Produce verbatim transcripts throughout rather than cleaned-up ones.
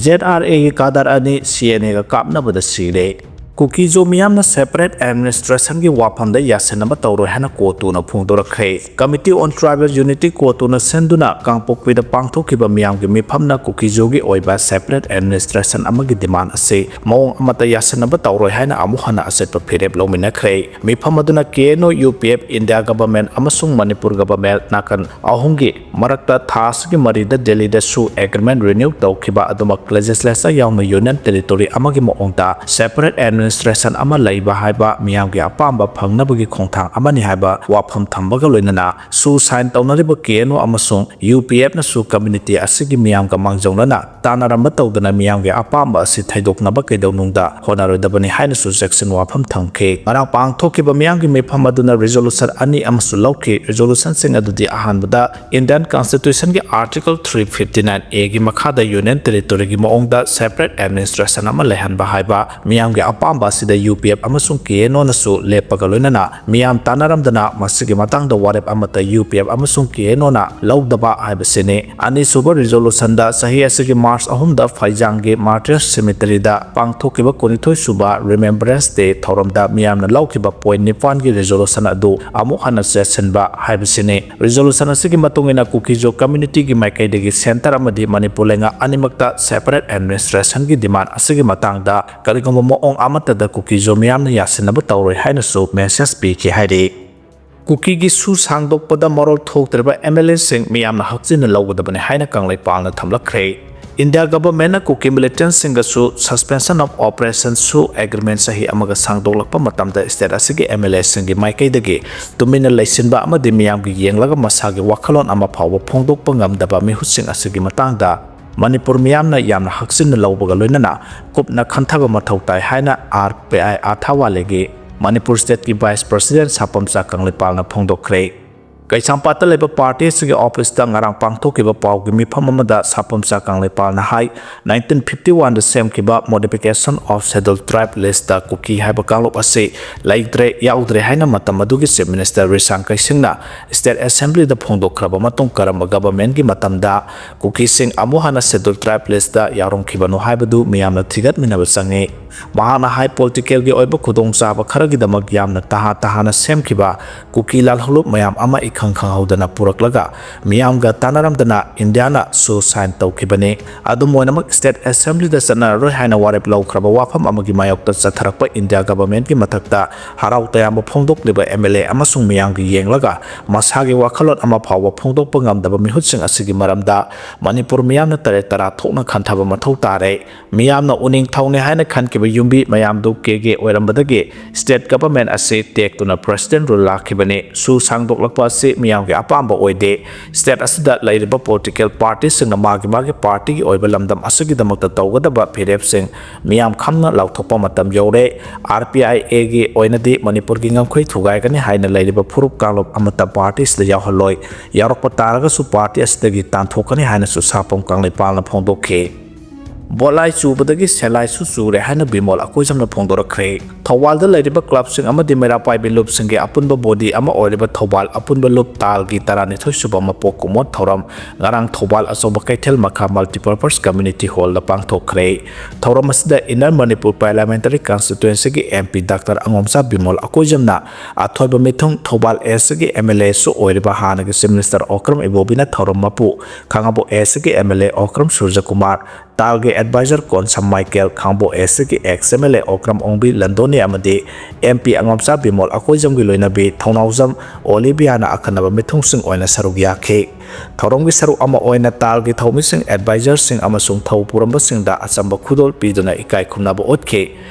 Z R ꯑꯦꯒꯤ ꯀꯥꯗꯔ ꯑꯅꯤ ꯁꯤ ꯑꯦꯟ ꯑꯦꯒ ꯀꯥꯞꯅꯕꯗ ꯁꯤꯔꯦ꯫ ꯀꯨꯀꯤꯖꯣ ꯃꯤꯌꯥꯝꯅ separate administrationꯒꯤ ꯋꯥꯐꯝꯗ ꯌꯥꯁꯤꯟꯅꯕ ꯇꯧꯔꯣꯏ ꯍꯥꯏꯅ ꯀꯣꯇꯨꯅ ꯐꯣꯡꯗꯣꯔꯛꯈ꯭ꯔꯦ꯫ Committee on Tribal Unity ꯀꯣꯇꯨꯅ ꯁꯤꯟꯗꯨꯅ ꯀꯥꯡꯄꯣꯛꯄꯤꯗ ꯄꯥꯡꯊꯣꯛꯈꯤꯕ ꯃꯤꯌꯥꯝꯒꯤ ꯃꯤꯐꯝꯅ ꯀꯨꯀꯤꯖꯣꯒꯤ ꯑꯣꯏꯕ separate administration ꯑꯃꯒꯤ demand ꯑꯁꯤ ꯃꯑꯣꯡ ꯑꯃꯠꯇ ꯌꯥꯁꯤꯟꯅꯕ ꯇꯧꯔꯣꯏ ꯍꯥꯏꯅ ꯑꯃꯨꯛ ꯍꯟꯅ ꯑꯆꯦꯠꯄ ꯐꯤꯔꯦꯞ ꯂꯧꯃꯤꯟꯅꯈ꯭ꯔꯦ꯫ ꯃꯤꯐꯝ ꯑꯗꯨꯅ K N O, U P F, India government ꯑꯃꯁꯨꯡ ꯃꯅꯤꯄꯨꯔ ꯒꯚꯔꯟꯃꯦꯟꯠ ꯅꯥꯀꯟ ꯑꯍꯨꯝꯒꯤ ꯃꯔꯛꯇ ꯊꯥ ꯑꯁꯤꯒꯤ ꯃꯔꯤꯗ ꯗꯦꯜꯂꯤꯗ ꯁꯨ ꯑꯦꯒ꯭ꯔꯤꯃꯦꯟꯠ ꯔꯤꯅ꯭ꯌꯨ ꯇꯧꯈꯤꯕ ꯑꯗꯨꯃꯛ ꯂꯦꯖꯤꯁꯂꯦꯆꯔ ꯌꯥꯎꯅ ꯌꯨꯅꯤꯌꯟ ꯇꯦꯔꯤꯇꯣꯔꯤ ꯑꯃꯒꯤ ꯃꯑꯣꯡꯗ separate administration ꯑꯃ ꯂꯩꯕ ꯍꯥꯏꯕ ꯃꯤꯌꯥꯝꯒꯤ ꯑꯄꯥꯝꯕ ꯐꯪꯅꯕꯒꯤ ꯈꯣꯡꯊꯥꯡ ꯑꯃꯅꯤ ꯍꯥꯏꯕ ꯋꯥꯐꯝ ꯊꯝꯕꯒ ꯂꯣꯏꯅꯅ ꯁꯨ ꯁꯥꯏꯟ ꯇꯧꯅꯔꯤꯕ ꯀꯦ ꯑꯦꯟ ꯑꯣ ꯑꯃꯁꯨꯡ ꯌꯨ ꯄꯤ ꯑꯦꯐꯅꯁꯨ community ꯑꯁꯤꯒꯤ ꯃꯤꯌꯥꯝꯒ ꯃꯥꯡꯖꯧꯅꯅ ꯇꯥꯟꯅꯔꯝꯕ ꯇꯧꯗꯅ ꯃꯤꯌꯥꯝꯒꯤ ꯑꯄꯥꯝꯕ ꯑꯁꯤ ꯊꯩꯗꯣꯛꯅꯕ ꯀꯩꯗꯧꯅꯨꯡꯗ ꯍꯣꯠꯅꯔꯣꯏꯗꯕꯅꯤ ꯍꯥꯏꯅꯁꯨ ꯖꯦꯛꯁꯟ ꯋꯥꯐꯝ ꯊꯝꯈꯤ꯫ ꯉꯔꯥꯡ ꯄꯥꯡꯊꯣꯛꯈꯤꯕ ꯃꯤꯌꯥꯝꯒꯤ ꯃꯤꯐꯝ ꯑꯗꯨꯅ ꯔꯤꯖꯣꯂꯨꯁꯟ ꯑꯅꯤ ꯑꯃꯁꯨ ꯂꯧꯈꯤ꯫ ꯔꯤꯖꯣꯂꯨꯁꯟꯁꯤꯡ ꯑꯗꯨꯗꯤ ꯑꯍꯥꯟꯕꯗ Indian Constitutionꯒꯤ Article three fifty nine Aꯒꯤ ꯃꯈꯥꯗ ꯌꯨꯅꯤꯌꯟ ꯇꯦꯔꯤꯇꯣꯔꯤꯒꯤ ꯃꯑꯣꯡꯗ separate administration ꯑꯃ ꯂꯩꯍꯟꯕ ꯍꯥꯏꯕ ꯃꯤꯌꯥꯝꯒꯤ ꯑꯄꯥꯝꯕ ꯑꯁꯤꯗ ꯌꯨ ꯄꯤ ꯑꯦꯐ ꯑꯃꯁꯨꯡ ꯀꯦ ꯑꯦꯟ ꯑꯣꯅꯁꯨ ꯂꯦꯞꯄꯒ ꯂꯣꯏꯅꯅ ꯃꯤꯌꯥꯝ ꯇꯥꯟꯅꯔꯝꯗꯅ ꯃꯁꯤꯒꯤ ꯃꯇꯥꯡꯗ ꯋꯥꯔꯦꯞ ꯑꯃꯠꯇ ꯌꯨ ꯄꯤ ꯑꯦꯐ ꯑꯃꯁꯨꯡ ꯀꯦ ꯑꯦꯟ ꯑꯣꯅ ꯂꯧꯗꯕ ꯍꯥꯏꯕꯁꯤꯅꯤ꯫ ꯑꯅꯤꯁꯨꯕ ꯔꯤꯖꯣꯂꯨꯁꯟꯗ ꯆꯍꯤ ꯑꯁꯤꯒꯤ ꯃꯥꯔꯆ ꯑꯍꯨꯝꯗ ꯐꯩꯖꯥꯡꯒꯤ Martyrs Cemeteryꯗ ꯄꯥꯡꯊꯣꯛꯈꯤꯕ ꯀꯨꯟꯅꯤꯊꯣꯏ ꯁꯨꯕ Remembrance Day ꯊꯧꯔꯝꯗ ꯃꯤꯌꯥꯝꯅ ꯂꯧꯈꯤꯕ ꯄꯣꯏꯟꯠ ꯅꯤꯄꯥꯟꯒꯤ ꯔꯤꯖꯣꯂꯨꯁꯟ ꯑꯗꯨ ꯑꯃꯨꯛ ꯍꯟꯅ ꯆꯦꯠꯁꯤꯟꯕ ꯍꯥꯏꯕꯁꯤꯅꯤ꯫ ꯔꯤꯖꯣꯂꯨꯁꯟ ꯑꯁꯤꯒꯤ ꯃꯇꯨꯡ ꯏꯟꯅ ꯀꯨꯀꯤꯖꯣ communityꯒꯤ ꯃꯥꯏꯀꯩꯗꯒꯤ ꯁꯦꯟꯇꯔ ꯑꯃꯗꯤ ꯃꯅꯤꯄꯨꯔ ꯂꯩꯉꯥꯛ ꯑꯅꯤꯃꯛꯇ separate administrationꯒꯤ demand ꯑꯁꯤꯒꯤ ꯃꯇꯥꯡꯗ ꯀꯔꯤꯒꯨꯝꯕ ꯃꯑꯣꯡ ꯑꯃꯠꯇꯗ ꯀꯨꯀꯤꯖꯣ ꯃꯤꯌꯥꯝꯅ ꯌꯥꯁꯤꯟꯅꯕ ꯇꯧꯔꯣꯏ ꯍꯥꯏꯅꯁꯨ message ꯄꯤꯈꯤ ꯍꯥꯏꯔꯤ꯫ ꯀꯨꯀꯤꯒꯤ ꯁꯨ ꯁꯥꯡꯗꯣꯛꯄꯗ ꯃꯔꯣꯜ ꯊꯣꯛꯇ꯭ꯔꯤꯕ ꯑꯦꯝ ꯑꯦꯜ ꯑꯦꯁꯤꯡ ꯃꯤꯌꯥꯝꯅ ꯍꯛꯆꯤꯟꯅ ꯂꯧꯒꯗꯕꯅꯤ ꯍꯥꯏꯅ ꯀꯪꯂꯩꯄꯥꯜꯅ ꯊꯝꯂꯛꯈ꯭ꯔꯦ꯫ ꯏꯟꯗꯤꯌꯥ ꯒꯚꯔꯟꯃꯦꯟꯠꯅ ꯀꯨꯀꯤ militantꯁꯤꯡꯒꯁꯨ Suspension of Operation ꯁꯨ ꯑꯦꯒ꯭ꯔꯤꯃꯦꯟꯠ ꯆꯍꯤ ꯑꯃꯒ ꯁꯥꯡꯗꯣꯛꯂꯛꯄ ꯃꯇꯝꯗ ꯁ꯭ꯇꯦꯠ ꯑꯁꯤꯒꯤ ꯑꯦꯝ ꯑꯦꯜ ꯑꯦꯁꯤꯡꯒꯤ ꯃꯥꯏꯀꯩꯗꯒꯤ ꯇꯨꯃꯤꯟꯅ ꯂꯩꯁꯤꯟꯕ ꯑꯃꯗꯤ ꯃꯤꯌꯥꯝꯒꯤ ꯌꯦꯡꯂꯒ ꯃꯁꯥꯒꯤ ꯋꯥꯈꯜꯂꯣꯟ ꯑꯃ ꯐꯥꯎꯕ ꯐꯣꯡꯗꯣꯛꯄ ꯉꯝꯗꯕ ꯃꯤꯍꯨꯠꯁꯤꯡ ꯑꯁꯤꯒꯤ ꯃꯇꯥꯡꯗ ꯃꯅꯤꯄꯨꯔ ꯃꯤꯌꯥꯝꯅ ꯌꯥꯝꯅ ꯍꯛꯆꯤꯟꯅ ꯂꯧꯕꯒ ꯂꯣꯏꯅꯅ ꯀꯨꯞꯅ ꯈꯟꯊꯕ ꯃꯊꯧ ꯇꯥꯏ ꯍꯥꯏꯅ ꯑꯥꯔ ꯄꯤ ꯑꯥꯏ ꯑꯥꯔꯊꯥꯋꯥꯂꯦꯒꯤ ꯃꯅꯤꯄꯨꯔ ꯁ꯭ꯇꯦꯠꯀꯤ ꯚꯥꯏꯁ ꯄ꯭ꯔꯁꯤꯗꯦꯟꯠ ꯁꯥꯄꯝꯆꯥ ꯀꯪꯂꯩꯄꯥꯜꯅ ꯐꯣꯡꯗꯣꯛꯈ꯭ꯔꯦ꯫ ꯀꯩꯁꯥꯝꯄꯥꯠꯇ ꯂꯩꯕ ꯄꯥꯔꯇꯤ ꯑꯁꯤꯒꯤ ꯑꯣꯐꯤꯁꯇ ꯉꯔꯥꯡ ꯄꯥꯡꯊꯣꯛꯈꯤꯕ ꯄꯥꯎꯒꯤ ꯃꯤꯐꯝ ꯑꯃꯗ ꯁꯥꯄꯝꯆꯥ ꯀꯪꯂꯩꯄꯥꯜꯅ ꯍꯥꯏ, nineteen fifty one ꯗ ꯁꯦꯝꯈꯤꯕ modification of schedule tribe list ꯇ ꯀꯨꯀꯤ ꯍꯥꯏꯕ ꯀꯥꯡꯂꯨꯞ ꯑꯁꯤ ꯂꯩꯇ꯭ꯔꯦ, ꯌꯥꯎꯗ꯭ꯔꯦ ꯍꯥꯏꯅ ꯃꯇꯝ ꯑꯗꯨꯒꯤ Chief Minister ꯔꯤꯁꯥꯡ ꯀꯩꯁꯤꯡꯅ State Assembly ꯗ ꯐꯣꯡꯗꯣꯛꯈ꯭ꯔꯕ ꯃꯇꯨꯡ ꯀꯔꯝꯕ government ꯀꯤ ꯃꯇꯝꯗ ꯀꯨꯀꯤꯁꯤꯡ ꯑꯃꯨꯛ ꯍꯟꯅ schedule tribe list ꯇ ꯌꯥꯎꯔꯝꯈꯤꯕꯅꯣ ꯍꯥꯏꯕꯗꯨ ꯃꯤꯌꯥꯝꯅ ꯊꯤꯒꯠꯃꯤꯟꯅꯕ ꯆꯪꯉꯤ꯫ ꯃꯍꯥꯛꯅ ꯍꯥꯏ, political ꯒꯤ ꯑꯣꯏꯕ ꯈꯨꯗꯣꯡꯆꯥꯕ ꯈꯔꯒꯤꯗꯃꯛ ꯌꯥꯝꯅ ꯇꯍꯥ ꯇꯍꯥꯅ ꯁꯦꯝꯈꯤꯕ ꯀꯨꯀꯤ ꯂꯥꯜꯍꯧꯂꯨꯞ ꯃꯌꯥꯝ ꯑꯃ ꯏꯈꯪ ꯈꯪꯍꯧꯗꯅ ꯄꯨꯔꯛꯂꯒ ꯃꯤꯌꯥꯝꯒ ꯇꯥꯟꯅꯔꯝꯗꯅ ꯏꯟꯗꯤꯌꯥꯅ ꯁꯨ ꯁꯥꯏꯟ ꯇꯧꯈꯤꯕꯅꯤ꯫ ꯑꯗꯨꯝ ꯑꯣꯏꯅꯃꯛ State Assembly ꯗ ꯆꯠꯅꯔꯔꯣꯏ ꯍꯥꯏꯅ ꯋꯥꯔꯦꯞ ꯂꯧꯈ꯭ꯔꯕ ꯋꯥꯐꯝ ꯑꯃꯒꯤ ꯃꯥꯌꯣꯛꯇ ꯆꯠꯊꯔꯛꯄ ꯏꯟꯗꯤꯌꯥ government ꯀꯤ ꯃꯊꯛꯇ ꯍꯔꯥꯎ ꯇꯌꯥꯝꯕ ꯐꯣꯡꯗꯣꯛꯂꯤꯕ MLA ꯑꯃꯁꯨꯡ ꯃꯤꯌꯥꯝꯒꯤ ꯌꯦꯡꯂꯒ ꯃꯁꯥꯒꯤ ꯋꯥꯈꯜꯂꯣꯟ ꯑꯃ ꯐꯥꯎꯕ ꯐꯣꯡꯗꯣꯛꯄ ꯉꯝꯗꯕ ꯃꯤꯍꯨꯠꯁꯤꯡ ꯑꯁꯤꯒꯤ ꯃꯔꯝꯗ ꯃꯅꯤꯄꯨꯔ ꯃꯤꯌꯥꯝꯅ ꯇꯔꯦꯠ ꯇꯔꯥ ꯊꯣꯛꯅ ꯈꯟꯊꯕ ꯃꯊꯧ ꯇꯥꯔꯦ꯫ ꯃꯤꯌꯥꯝꯅ ꯎꯅꯤꯡꯊꯧꯅꯤ ꯍꯥꯏꯅ ꯈꯟꯈꯤꯕ ꯌꯨꯝꯕꯤ ꯃꯌꯥꯝꯗꯨ ꯀꯦꯒꯦ ꯑꯣꯏꯔꯝꯕꯗꯒꯤ State Government ꯑꯁꯤ ꯇꯦꯛꯇꯨꯅ President Rule ꯂꯥꯛꯈꯤꯕꯅꯤ꯫ ꯁꯨ ꯁꯥꯡꯗꯣꯛꯂꯛꯄ ꯑꯁꯤ ꯃꯤꯌꯥꯝꯒꯤ ꯑꯄꯥꯝꯕ ꯑꯣꯏꯗꯦ꯫ State ꯑꯁꯤꯗ ꯂꯩꯔꯤꯕ political party ꯁꯤꯡꯅ ꯃꯥꯒꯤ ꯃꯥꯒꯤ party ꯒꯤ ꯑꯣꯏꯕ ꯂꯝꯗꯝ ꯑꯁꯤꯒꯤꯗꯃꯛꯇ ꯇꯧꯒꯗꯕ ꯐꯤꯔꯦꯞꯁꯤꯡ ꯃꯤꯌꯥꯝ ꯈꯪꯅ ꯂꯥꯎꯊꯣꯛꯄ ꯃꯇꯝ ꯌꯧꯔꯦ꯫ RPIA ꯒꯤ ꯑꯣꯏꯅꯗꯤ ꯃꯅꯤꯄꯨꯔꯒꯤ ꯉꯝꯈꯩ ꯊꯨꯒꯥꯏꯒꯅꯤ ꯍꯥꯏꯅ ꯂꯩꯔꯤꯕ ꯐꯨꯔꯨꯞ ꯀꯥꯡꯂꯨꯞ ꯑꯃꯠꯇ party ꯁꯤꯗ ꯌꯥꯎꯍꯜꯂꯣꯏ꯫ ꯌꯥꯎꯔꯛꯄ ꯇꯥꯔꯒꯁꯨ party ꯑꯁꯤꯗꯒꯤ ꯇꯥꯟꯊꯣꯛꯀꯅꯤ ꯍꯥꯏꯅꯁꯨ ꯁꯥꯄꯝ ꯀꯪꯂꯩꯄꯥꯜꯅ ꯐꯣꯡꯗꯣꯛꯈꯤ꯫ ꯕꯣꯠꯂꯥꯏ ꯆꯨꯕꯗꯒꯤ ꯁꯦꯂꯥꯏꯁꯨ ꯆꯨꯔꯦ ꯍꯥꯏꯅ ꯕꯤꯃꯣꯜ ꯑꯀꯣꯏꯖꯝꯅ ꯐꯣꯡꯗꯣꯔꯛꯈ꯭ꯔꯦ꯫ ꯊꯧꯕꯥꯜꯗ ꯂꯩꯔꯤꯕ club ꯁꯤꯡ ꯑꯃꯗꯤ ꯃꯩꯔꯥ ꯄꯥꯏꯕꯤ ꯂꯨꯞꯁꯤꯡꯒꯤ ꯑꯄꯨꯟꯕ body ꯑꯃ ꯑꯣꯏꯔꯤꯕ ꯊꯧꯕꯥꯜ ꯑꯄꯨꯟꯕ ꯂꯨꯞ ꯇꯥꯜꯒꯤ ꯇꯔꯥꯅꯤꯊꯣꯏ ꯁꯨꯕ ꯃꯄꯣꯛ ꯀꯨꯝꯑꯣꯟ ꯊꯧꯔꯝ ꯉꯔꯥꯡ ꯊꯧꯕꯥꯜ ꯑꯆꯧꯕ ꯀꯩꯊꯦꯜ ꯃꯈꯥ Multipurpose Community Hall ꯗ ꯄꯥꯡꯊꯣꯛꯈ꯭ꯔꯦ꯫ ꯊꯧꯔꯝ ꯑꯁꯤꯗ Inner Manipur Parliamentary Constituency ꯒꯤ MP Doctor ꯑꯉꯣꯝꯆꯥ ꯕꯤꯃꯣꯜ ꯑꯀꯣꯏꯖꯝꯅ ꯑꯊꯣꯏꯕ ꯃꯤꯊꯨꯡ, ꯊꯧꯕꯥꯜ East ꯀꯤ MLA ꯁꯨ ꯑꯣꯏꯔꯤꯕ ꯍꯥꯟꯅꯒꯤ Chief Minister ꯑꯣꯀ꯭ꯔꯝ ꯏꯕꯣꯕꯤꯅ ꯊꯧꯔꯝ ꯃꯄꯨ, ꯈꯥꯉꯕꯣꯛ East ꯀꯤ MLA ꯑꯣꯀ꯭ꯔꯝ ꯁꯨꯔꯖꯀꯨꯃꯥꯔ, ꯇꯥꯜꯒꯤ advisor Konsam Michael, Khangabok East ꯀꯤ ex MLA ꯑꯣꯀ꯭ꯔꯝ ꯑꯣꯡꯕꯤ ꯂꯟꯗꯣꯅꯤ ꯑꯃꯗꯤ MP ꯑꯉꯣꯝꯆꯥ ꯕꯤꯃꯣꯜ ꯑꯀꯣꯏꯖꯝꯒꯤ ꯂꯣꯏꯅꯕꯤ ꯊꯧꯅꯥꯎꯖꯝ ꯑꯣꯂꯤꯕꯤꯌꯥꯅ ꯑꯈꯟꯅꯕ ꯃꯤꯊꯨꯡꯁꯤꯡ ꯑꯣꯏꯅ ꯁꯔꯨꯛ ꯌꯥꯈꯤ꯫ ꯊꯧꯔꯝꯒꯤ ꯁꯔꯨꯛ ꯑꯃ ꯑꯣꯏꯅ ꯇꯥꯜꯒꯤ ꯊꯧꯃꯤꯁꯤꯡ, ꯑꯦꯗꯚꯥꯏꯖꯔꯁꯤꯡ ꯑꯃꯁꯨꯡ ꯊꯧ ꯄꯨꯔꯝꯕꯁꯤꯡꯗ ꯑꯆꯝꯕ ꯈꯨꯗꯣꯜ ꯄꯤꯗꯨꯅ ꯏꯀꯥꯏ ꯈꯨꯝꯅꯕ ꯎꯠꯈꯤ꯫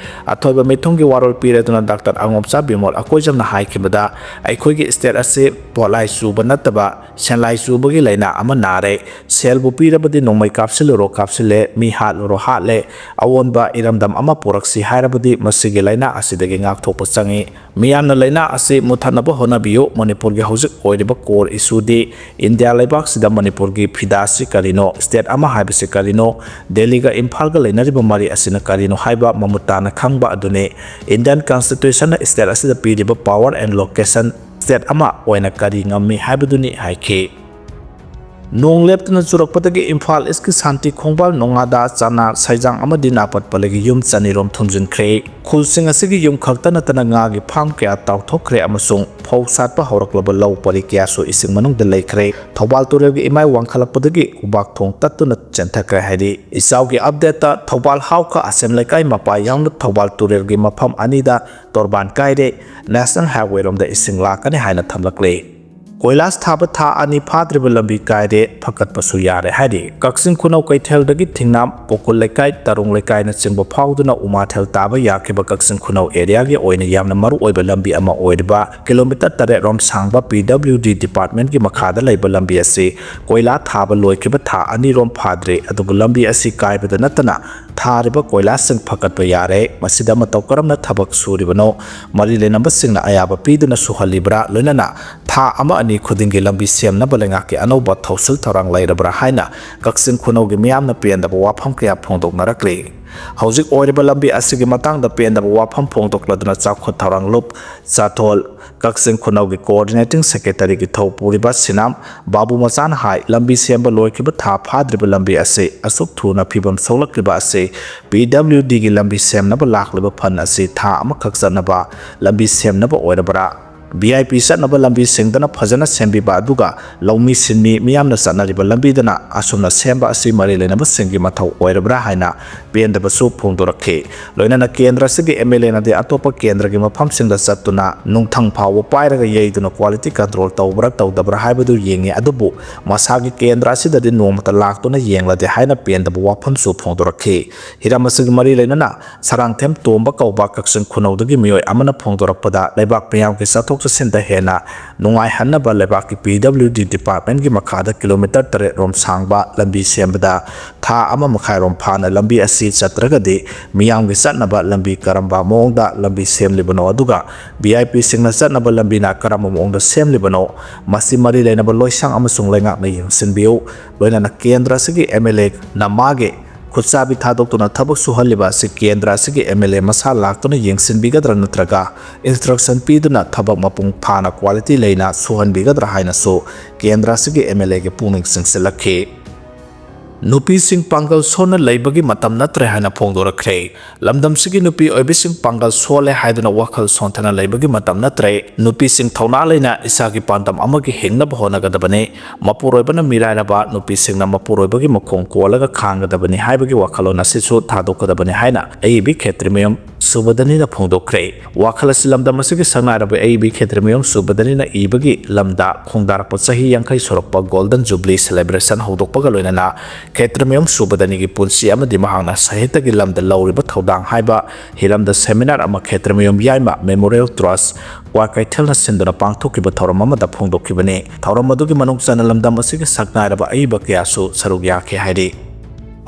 ꯑꯊꯣꯏꯕ ꯃꯤꯊꯨꯡꯒꯤ ꯋꯥꯔꯣꯜ ꯄꯤꯔꯗꯨꯅ ꯗꯥꯛꯇꯔ ꯑꯉꯣꯝꯆꯥ ꯕꯤꯃꯣꯜ ꯑꯀꯣꯏꯖꯝꯅ ꯍꯥꯏꯈꯤꯕꯗ, ꯑꯩꯈꯣꯏꯒꯤ ꯁ꯭ꯇꯦꯠ ꯑꯁꯤ ꯄꯣꯠꯂꯥꯏ ꯆꯨꯕ ꯅꯠꯇꯕ ꯁꯦꯟꯂꯥꯏ ꯆꯨꯕꯒꯤ ꯂꯥꯏꯅꯥ ꯑꯃ ꯅꯥꯔꯦ꯫ ꯁꯦꯜꯕꯨ ꯄꯤꯔꯕꯗꯤ ꯅꯣꯡꯃꯩ ꯀꯥꯞꯁꯤꯜꯂꯨꯔꯣ ꯀꯥꯞꯁꯤꯜꯂꯦ, ꯃꯤ ꯍꯥꯠꯂꯨꯔꯣ ꯍꯥꯠꯂꯦ꯫ ꯑꯑꯣꯟꯕ ꯏꯔꯝꯗꯝ ꯑꯃ ꯄꯨꯔꯛꯁꯤ ꯍꯥꯏꯔꯕꯗꯤ ꯃꯁꯤꯒꯤ ꯂꯥꯏꯅꯥ ꯑꯁꯤꯗꯒꯤ ꯉꯥꯛꯊꯣꯛꯄ ꯆꯪꯏ꯫ ꯃꯤꯌꯥꯝꯅ ꯂꯥꯏꯅꯥ ꯑꯁꯤ ꯃꯨꯠꯊꯠꯅꯕ ꯍꯣꯠꯅꯕꯤꯌꯨ꯫ ꯃꯅꯤꯄꯨꯔꯒꯤ ꯍꯧꯖꯤꯛ ꯑꯣꯏꯔꯤꯕ core issue ꯗꯤ ꯏꯟꯗꯤꯌꯥ ꯂꯩꯕꯥꯛꯁꯤꯗ ꯃꯅꯤꯄꯨꯔꯒꯤ ꯐꯤꯗꯥꯁꯤ ꯀꯔꯤꯅꯣ, ꯁ꯭ꯇꯦꯠ ꯑꯃ ꯍꯥꯏꯕꯁꯤ ꯀꯔꯤꯅꯣ, ꯗꯦꯜꯂꯤꯒ ꯏꯝꯐꯥꯜꯒ ꯂꯩꯅꯔꯤꯕ ꯃꯔꯤ ꯑꯁꯤꯅ ꯀꯔꯤꯅꯣ ꯍꯥꯏꯕ ꯃꯃꯨꯠ ꯇꯥꯅ ꯈꯪꯕ ꯑꯗꯨꯅꯤ꯫ ꯏꯟꯗꯤꯌꯟ ꯀꯟꯁꯇꯤꯇ꯭ꯌꯨꯁꯟꯅ ꯁ꯭ꯇꯦꯠ ꯑꯁꯤꯗ ꯄꯤꯔꯤꯕ power and location, ꯁ꯭ꯇꯦꯠ ꯑꯃ ꯑꯣꯏꯅ ꯀꯔꯤ ꯉꯝꯃꯤ ꯍꯥꯏꯕꯗꯨꯅꯤ ꯍꯥꯏꯈꯤ꯫ ꯅꯣꯡ ꯂꯦꯞꯇꯅ ꯆꯨꯔꯛꯄꯗꯒꯤ ꯏꯝꯐꯥꯜ ꯏꯁꯀꯤ ꯁꯥꯟꯇꯤ ꯈꯣꯡꯕꯥꯜ, ꯅꯣꯉꯥꯗꯥ, ꯆꯅꯥ, ꯁꯩꯖꯥꯡ ꯑꯃꯗꯤ ꯅꯥꯄꯠꯄꯂꯒꯤ ꯌꯨꯝ ꯆꯅꯤꯔꯣꯝ ꯊꯨꯝꯖꯤꯟꯈ꯭ꯔꯦ꯫ ꯈꯨꯜꯁꯤꯡ ꯑꯁꯤꯒꯤ ꯌꯨꯝ ꯈꯛꯇ ꯅꯠꯇꯅ ꯉꯥꯒꯤ ꯐꯥꯔꯝ ꯀꯌꯥ ꯇꯥꯎꯊꯣꯛꯈ꯭ꯔꯦ ꯑꯃꯁꯨꯡ ꯐꯧ ꯁꯥꯠꯄ ꯍꯧꯔꯛꯂꯕ ꯂꯧ ꯄꯔꯤ ꯀꯌꯥꯁꯨ ꯏꯁꯤꯡ ꯃꯅꯨꯡꯗ ꯂꯩꯈ꯭ꯔꯦ꯫ ꯊꯧꯕꯥꯜ ꯇꯨꯔꯦꯜꯒꯤ ꯏꯃꯥꯏ ꯋꯥꯡꯈꯠꯂꯛꯄꯗꯒꯤ ꯎꯕꯥꯛ ꯊꯣꯡ ꯇꯠꯇꯨꯅ ꯆꯦꯟꯊꯈ꯭ꯔꯦ ꯍꯥꯏꯔꯤ꯫ ꯏꯆꯥꯎꯒꯤ ꯑꯞꯗꯦꯠꯇ ꯊꯧꯕꯥꯜ ꯍꯥꯎꯈ ꯑꯁꯦꯝ ꯂꯩꯀꯥꯏ ꯃꯄꯥ ꯌꯥꯎꯅ ꯊꯧꯕꯥꯜ ꯇꯨꯔꯦꯜꯒꯤ ꯃꯐꯝ ꯑꯅꯤꯗ ꯇꯣꯔꯕꯥꯟ ꯀꯥꯏꯔꯦ꯫ ꯅꯦꯁꯅꯦꯜ ꯍꯥꯏꯋꯦꯔꯣꯝꯗ ꯏꯁꯤꯡ ꯂꯥꯛꯀꯅꯤ ꯍꯥꯏꯅ ꯊꯝꯂꯛꯂꯦ꯫ ꯀꯣꯏꯂꯥꯁ ꯊꯥꯕ ꯊꯥ ꯑꯅꯤ ꯐꯥꯗ꯭ꯔꯤꯕ ꯂꯝꯕꯤ ꯀꯥꯏꯔꯦ, ꯐꯒꯠꯄꯁꯨ ꯌꯥꯔꯦ ꯍꯥꯏꯔꯤ꯫ ꯀꯛꯆꯤꯡ ꯈꯨꯅꯧ ꯀꯩꯊꯦꯜꯗꯒꯤ ꯊꯤꯡꯅꯥꯝ, ꯄꯣꯀꯨꯜ ꯂꯩꯀꯥꯏ, ꯇꯔꯨꯡ ꯂꯩꯀꯥꯏꯅꯆꯤꯡꯕ ꯐꯥꯎꯗꯨꯅ ꯎꯃꯥꯊꯦꯜ ꯇꯥꯕ ꯌꯥꯈꯤꯕ ꯀꯛꯆꯤꯡ ꯈꯨꯅꯧ ꯑꯦꯔꯤꯌꯥꯒꯤ ꯑꯣꯏꯅ ꯌꯥꯝꯅ ꯃꯔꯨ ꯑꯣꯏꯕ ꯂꯝꯕꯤ ꯑꯃ ꯑꯣꯏꯔꯤꯕ ꯀꯤꯂꯣꯃꯤꯇꯔ ꯇꯔꯦꯠ ꯔꯣꯝ ꯁꯥꯡꯕ P W D ꯗꯤꯄꯥꯔꯠꯃꯦꯟꯒꯤ ꯃꯈꯥꯗ ꯂꯩꯕ ꯂꯝꯕꯤ ꯑꯁꯤ ꯀꯣꯏꯂꯥ ꯊꯥꯕ ꯂꯣꯏꯈꯤꯕ ꯊꯥ ꯑꯅꯤꯔꯣꯝ ꯐꯥꯗ꯭ꯔꯤ, ꯑꯗꯨꯕꯨ ꯂꯝꯕꯤ ꯑꯁꯤ ꯀꯥꯏꯕꯗ ꯅꯠꯇꯅ ꯊꯥꯔꯤꯕ ꯀꯣꯏꯂꯥꯁꯁꯤꯡ ꯐꯒꯠꯄ ꯌꯥꯔꯦ꯫ ꯃꯁꯤꯗ ꯃꯇꯧ ꯀꯔꯝꯅ ꯊꯕꯛ ꯁꯨꯔꯤꯕꯅꯣ? ꯃꯔꯤ ꯂꯩꯅꯕꯁꯤꯡꯅ ꯑꯌꯥꯕ ꯄꯤꯗꯨꯅ ꯁꯨꯍꯜꯂꯤꯕ꯭ꯔꯥ? ꯂꯣꯏꯅꯅ ꯊꯥ ꯑꯃ ꯑꯅꯤ ꯈꯨꯗꯤꯡꯒꯤ ꯂꯝꯕꯤ ꯁꯦꯝꯅꯕ ꯂꯩꯉꯥꯛꯀꯤ ꯑꯅꯧꯕ ꯊꯧꯁꯤꯜ ꯊꯧꯔꯥꯡ ꯂꯩꯔꯕ꯭ꯔꯥ ꯍꯥꯏꯅ ꯀꯛꯆꯤꯡ ꯈꯨꯅꯧꯒꯤ ꯃꯤꯌꯥꯝꯅ ꯄꯦꯟꯗꯕ ꯋꯥꯐꯝ ꯀꯌꯥ ꯐꯣꯡꯗꯣꯛꯅꯔꯛꯂꯤ꯫ ꯍꯧꯖꯤꯛ ꯑꯣꯏꯔꯤꯕ ꯂꯝꯕꯤ ꯑꯁꯤꯒꯤ ꯃꯇꯥꯡꯗ ꯄꯦꯟꯗꯕ ꯋꯥꯐꯝ ꯐꯣꯡꯗꯣꯛꯂꯗꯨꯅ ꯆꯥꯎꯈꯠ ꯊꯧꯔꯥꯡ ꯂꯨꯞ ꯆꯥꯊꯣꯜ ꯀꯛꯆꯤꯡ ꯈꯨꯅꯧꯒꯤ coordinating secretary ꯒꯤ ꯊꯧ ꯄꯨꯔꯤꯕ ꯁꯤꯅꯥꯝ ꯕꯥꯕꯨ ꯃꯆꯥꯅ ꯍꯥꯏ, ꯂꯝꯕꯤ ꯁꯦꯝꯕ ꯂꯣꯏꯈꯤꯕ ꯊꯥ ꯐꯥꯗ꯭ꯔꯤꯕ ꯂꯝꯕꯤ ꯑꯁꯤ ꯑꯁꯨꯛ ꯊꯨꯅ ꯐꯤꯕꯝ ꯁꯣꯛꯂꯛꯂꯤꯕ ꯑꯁꯤ P W D ꯒꯤ ꯂꯝꯕꯤ ꯁꯦꯝꯅꯕ ꯂꯥꯛꯂꯤꯕ fund ꯑꯁꯤ ꯊꯥ ꯑꯃꯈꯛ ꯆꯠꯅꯕ ꯂꯝꯕꯤ ꯁꯦꯝꯅꯕ ꯑꯣꯏꯔꯕ꯭ꯔꯥ? ꯚꯤ ꯑꯥꯏ ꯄꯤ ꯆꯠꯅꯕ ꯂꯝꯕꯤꯁꯤꯡꯗꯅ ꯐꯖꯅ ꯁꯦꯝꯕꯤꯕ ꯑꯗꯨꯒ ꯂꯧꯃꯤ ꯁꯤꯟꯃꯤ ꯃꯤꯌꯥꯝꯅ ꯆꯠꯅꯔꯤꯕ ꯂꯝꯕꯤꯗꯅ ꯑꯁꯨꯝꯅ ꯁꯦꯝꯕ ꯑꯁꯤ ꯃꯔꯤ ꯂꯩꯅꯕꯁꯤꯡꯒꯤ ꯃꯊꯧ ꯑꯣꯏꯔꯕ꯭ꯔꯥ ꯍꯥꯏꯅ ꯄꯦꯟꯗꯕꯁꯨ ꯐꯣꯡꯗꯣꯔꯛꯈꯤ꯫ ꯂꯣꯏꯅꯅ ꯀꯦꯟꯗ꯭ꯔ ꯑꯁꯤꯒꯤ ꯑꯦꯝ ꯑꯦꯜ ꯑꯦꯅꯗꯤ ꯑꯇꯣꯞꯄ ꯀꯦꯟꯗ꯭ꯔꯒꯤ ꯃꯐꯝꯁꯤꯡꯗ ꯆꯠꯇꯨꯅ ꯅꯨꯡꯊꯪ ꯐꯥꯎꯕ ꯄꯥꯏꯔꯒ ꯌꯩꯗꯨꯅ quality control ꯇꯧꯕ꯭ꯔꯥ ꯇꯧꯗꯕ꯭ꯔꯥ ꯍꯥꯏꯕꯗꯨ ꯌꯦꯡꯉꯤ, ꯑꯗꯨꯕꯨ ꯃꯁꯥꯒꯤ ꯀꯦꯟꯗ꯭ꯔ ꯑꯁꯤꯗꯗꯤ ꯅꯣꯡꯃꯇ ꯂꯥꯛꯇꯨꯅ ꯌꯦꯡꯂꯗꯦ ꯍꯥꯏꯅ ꯄꯦꯟꯗꯕ ꯋꯥꯐꯝꯁꯨ ꯐꯣꯡꯗꯣꯔꯛꯈꯤ꯫ ꯍꯤꯔꯝ ꯑꯁꯤꯒꯤ ꯃꯔꯤ ꯂꯩꯅꯅ ꯁꯔꯥꯡꯊꯦꯝ ꯇꯣꯝꯕ ꯀꯧꯕ ꯀꯛꯆꯤꯡ ꯈꯨꯅꯧꯗꯒꯤ ꯃꯤꯑꯣꯏ ꯑꯃꯅ ꯐꯣꯡꯗꯣꯔꯛꯄꯗ, ꯂꯩꯕꯥꯛ ꯃꯤꯌꯥꯝꯒꯤ ꯆꯠꯊꯣꯛ ꯆꯠꯁꯤꯟꯗ ꯍꯦꯟꯅ ꯅꯨꯡꯉꯥꯏꯍꯟꯅꯕ ꯂꯩꯕꯥꯛꯀꯤ ꯄꯤ ꯗꯕ꯭ꯂꯤꯎ ꯗꯤ ꯗꯤꯄꯥꯔꯠꯃꯦꯟꯒꯤ ꯃꯈꯥꯗ ꯀꯤꯂꯣꯃꯤꯇꯔ ꯇꯔꯦꯠ ꯔꯣꯝ ꯁꯥꯡꯕ ꯂꯝꯕꯤ ꯁꯦꯝꯕꯗ ꯊꯥ ꯑꯃ ꯃꯈꯥꯏꯔꯣꯝ ꯐꯥꯅ ꯂꯝꯕꯤ ꯑꯁꯤ ꯆꯠꯇ꯭ꯔꯒꯗꯤ ꯃꯤꯌꯥꯝꯒꯤ ꯆꯠꯅꯕ ꯂꯝꯕꯤ ꯀꯔꯝꯕ ꯃꯑꯣꯡꯗ ꯂꯝꯕꯤ ꯁꯦꯝꯂꯤꯕꯅꯣ, ꯑꯗꯨꯒ ꯚꯤ ꯑꯥꯏ ꯄꯤꯁꯤꯡꯅ ꯆꯠꯅꯕ ꯂꯝꯕꯤꯅ ꯀꯔꯝꯕ ꯃꯑꯣꯡꯗ ꯁꯦꯝꯂꯤꯕꯅꯣ, ꯃꯁꯤ ꯃꯔꯤ ꯂꯩꯅꯕ ꯂꯣꯏꯁꯪ ꯑꯃꯁꯨꯡ ꯂꯩꯉꯥꯛꯅ ꯌꯦꯡꯁꯤꯟꯕꯤꯌꯨ꯫ ꯂꯣꯏꯅꯅ ꯀꯦꯟꯗ꯭ꯔ ꯑꯁꯤꯒꯤ ꯑꯦꯝ ꯑꯦꯜ ꯑꯦꯅ ꯃꯥꯒꯤ ꯈꯨꯠꯆꯥꯕꯤ ꯊꯥꯗꯣꯛꯇꯨꯅ ꯊꯕꯛ ꯁꯨꯍꯜꯂꯤꯕ ꯑꯁꯤ ꯀꯦꯟꯗ꯭ꯔ ꯑꯁꯤꯒꯤ ꯑꯦꯝ ꯑꯦꯜ ꯑꯦ ꯃꯁꯥ ꯂꯥꯛꯇꯨꯅ ꯌꯦꯡꯁꯤꯟꯕꯤꯒꯗ꯭ꯔꯥ ꯅꯠꯇ꯭ꯔꯒ instruction ꯄꯤꯗꯨꯅ ꯊꯕꯛ ꯃꯄꯨꯡ ꯐꯥꯅ quality ꯂꯩꯅ ꯁꯨꯍꯟꯕꯤꯒꯗ꯭ꯔꯥ ꯍꯥꯏꯅꯁꯨ ꯀꯦꯟꯗ꯭ꯔ ꯑꯁꯤꯒꯤ ꯑꯦꯝ ꯑꯦꯜ ꯑꯦꯒꯤ ꯄꯨꯛꯅꯤꯡ ꯆꯤꯡꯁꯤꯜꯂꯛꯈꯤ꯫ ꯅꯨꯄꯤꯁꯤꯡ ꯄꯥꯡꯒꯜ ꯁꯣꯟꯅ ꯂꯩꯕꯒꯤ ꯃꯇꯝ ꯅꯠꯇ꯭ꯔꯦ ꯍꯥꯏꯅ ꯐꯣꯡꯗꯣꯔꯛꯈ꯭ꯔꯦ꯫ ꯂꯝꯗꯝꯁꯤꯒꯤ ꯅꯨꯄꯤ ꯑꯣꯏꯕꯤꯁꯤꯡ ꯄꯥꯡꯒꯜ ꯁꯣꯜꯂꯦ ꯍꯥꯏꯗꯨꯅ ꯋꯥꯈꯜ ꯁꯣꯟꯊꯅ ꯂꯩꯕꯒꯤ ꯃꯇꯝ ꯅꯠꯇ꯭ꯔꯦ꯫ ꯅꯨꯄꯤꯁꯤꯡ ꯊꯧꯅꯥ ꯂꯩꯅ ꯏꯁꯥꯒꯤ ꯄꯥꯟꯗꯝ ꯑꯃꯒꯤ ꯍꯤꯡꯅꯕ ꯍꯣꯠꯅꯒꯗꯕꯅꯤ꯫ ꯃꯄꯨꯔꯣꯏꯕꯅ ꯃꯤꯔꯥꯏꯔꯕ, ꯅꯨꯄꯤꯁꯤꯡꯅ ꯃꯄꯨꯔꯣꯏꯕꯒꯤ ꯃꯈꯣꯡ ꯀꯣꯜꯂꯒ ꯈꯥꯡꯒꯗꯕꯅꯤ ꯍꯥꯏꯕꯒꯤ ꯋꯥꯈꯜꯂꯣꯟ ꯑꯁꯤꯁꯨ ꯊꯥꯗꯣꯛꯀꯗꯕꯅꯤ ꯍꯥꯏꯅ ꯑꯏꯕꯤ ꯈꯦꯇ꯭ꯔꯤꯃꯌꯨꯝ ꯁꯨꯕꯗꯅꯤꯅ ꯐꯣꯡꯗꯣꯛꯈ꯭ꯔꯦ꯫ ꯋꯥꯈꯜ ꯑꯁꯤ ꯂꯝꯗꯝ ꯑꯁꯤꯒꯤ ꯁꯛꯅꯥꯏꯔꯕ ꯑꯏꯕꯤ ꯈꯦꯇ꯭ꯔꯤꯃꯌꯨꯝ ꯁꯨꯕꯗꯅꯤꯅ ꯏꯕꯒꯤ ꯂꯝꯗ ꯈꯣꯡꯗꯥꯔꯛꯄ ꯆꯍꯤ ꯌꯥꯡꯈꯩ ꯁꯨꯔꯛꯄ Golden Jubilee celebration ꯍꯧꯗꯣꯛꯄꯒ ꯂꯣꯏꯅꯅ ꯈꯦꯇ꯭ꯔꯤꯃꯌꯨꯝ ꯁꯨꯕꯗꯅꯤꯒꯤ ꯄꯨꯟꯁꯤ ꯑꯃꯗꯤ ꯃꯍꯥꯛꯅ ꯁꯥꯍꯤꯇ꯭ꯌꯒꯤ ꯂꯝꯗ ꯂꯧꯔꯤꯕ ꯊꯧꯗꯥꯡ ꯍꯥꯏꯕ ꯍꯤꯔꯝꯗ seminar ꯑꯃ ꯈꯦꯇ꯭ꯔꯤꯃꯌꯨꯝ ꯌꯥꯏꯃ Memorial Trust ꯀ꯭ꯋꯥꯀꯩꯊꯦꯜꯅ ꯁꯤꯟꯗꯨꯅ ꯄꯥꯡꯊꯣꯛꯈꯤꯕ ꯊꯧꯔꯝ ꯑꯃꯗ ꯐꯣꯡꯗꯣꯛꯈꯤꯕꯅꯤ꯫ ꯊꯧꯔꯝ ꯑꯗꯨꯒꯤ ꯃꯅꯨꯡ ꯆꯟꯅ ꯂꯝꯗꯝ ꯑꯁꯤꯒꯤ ꯁꯛꯅꯥꯏꯔꯕ ꯑꯏꯕ ꯀꯌꯥꯁꯨ ꯁꯔꯨꯛ ꯌꯥꯈꯤ ꯍꯥꯏꯔꯤ꯫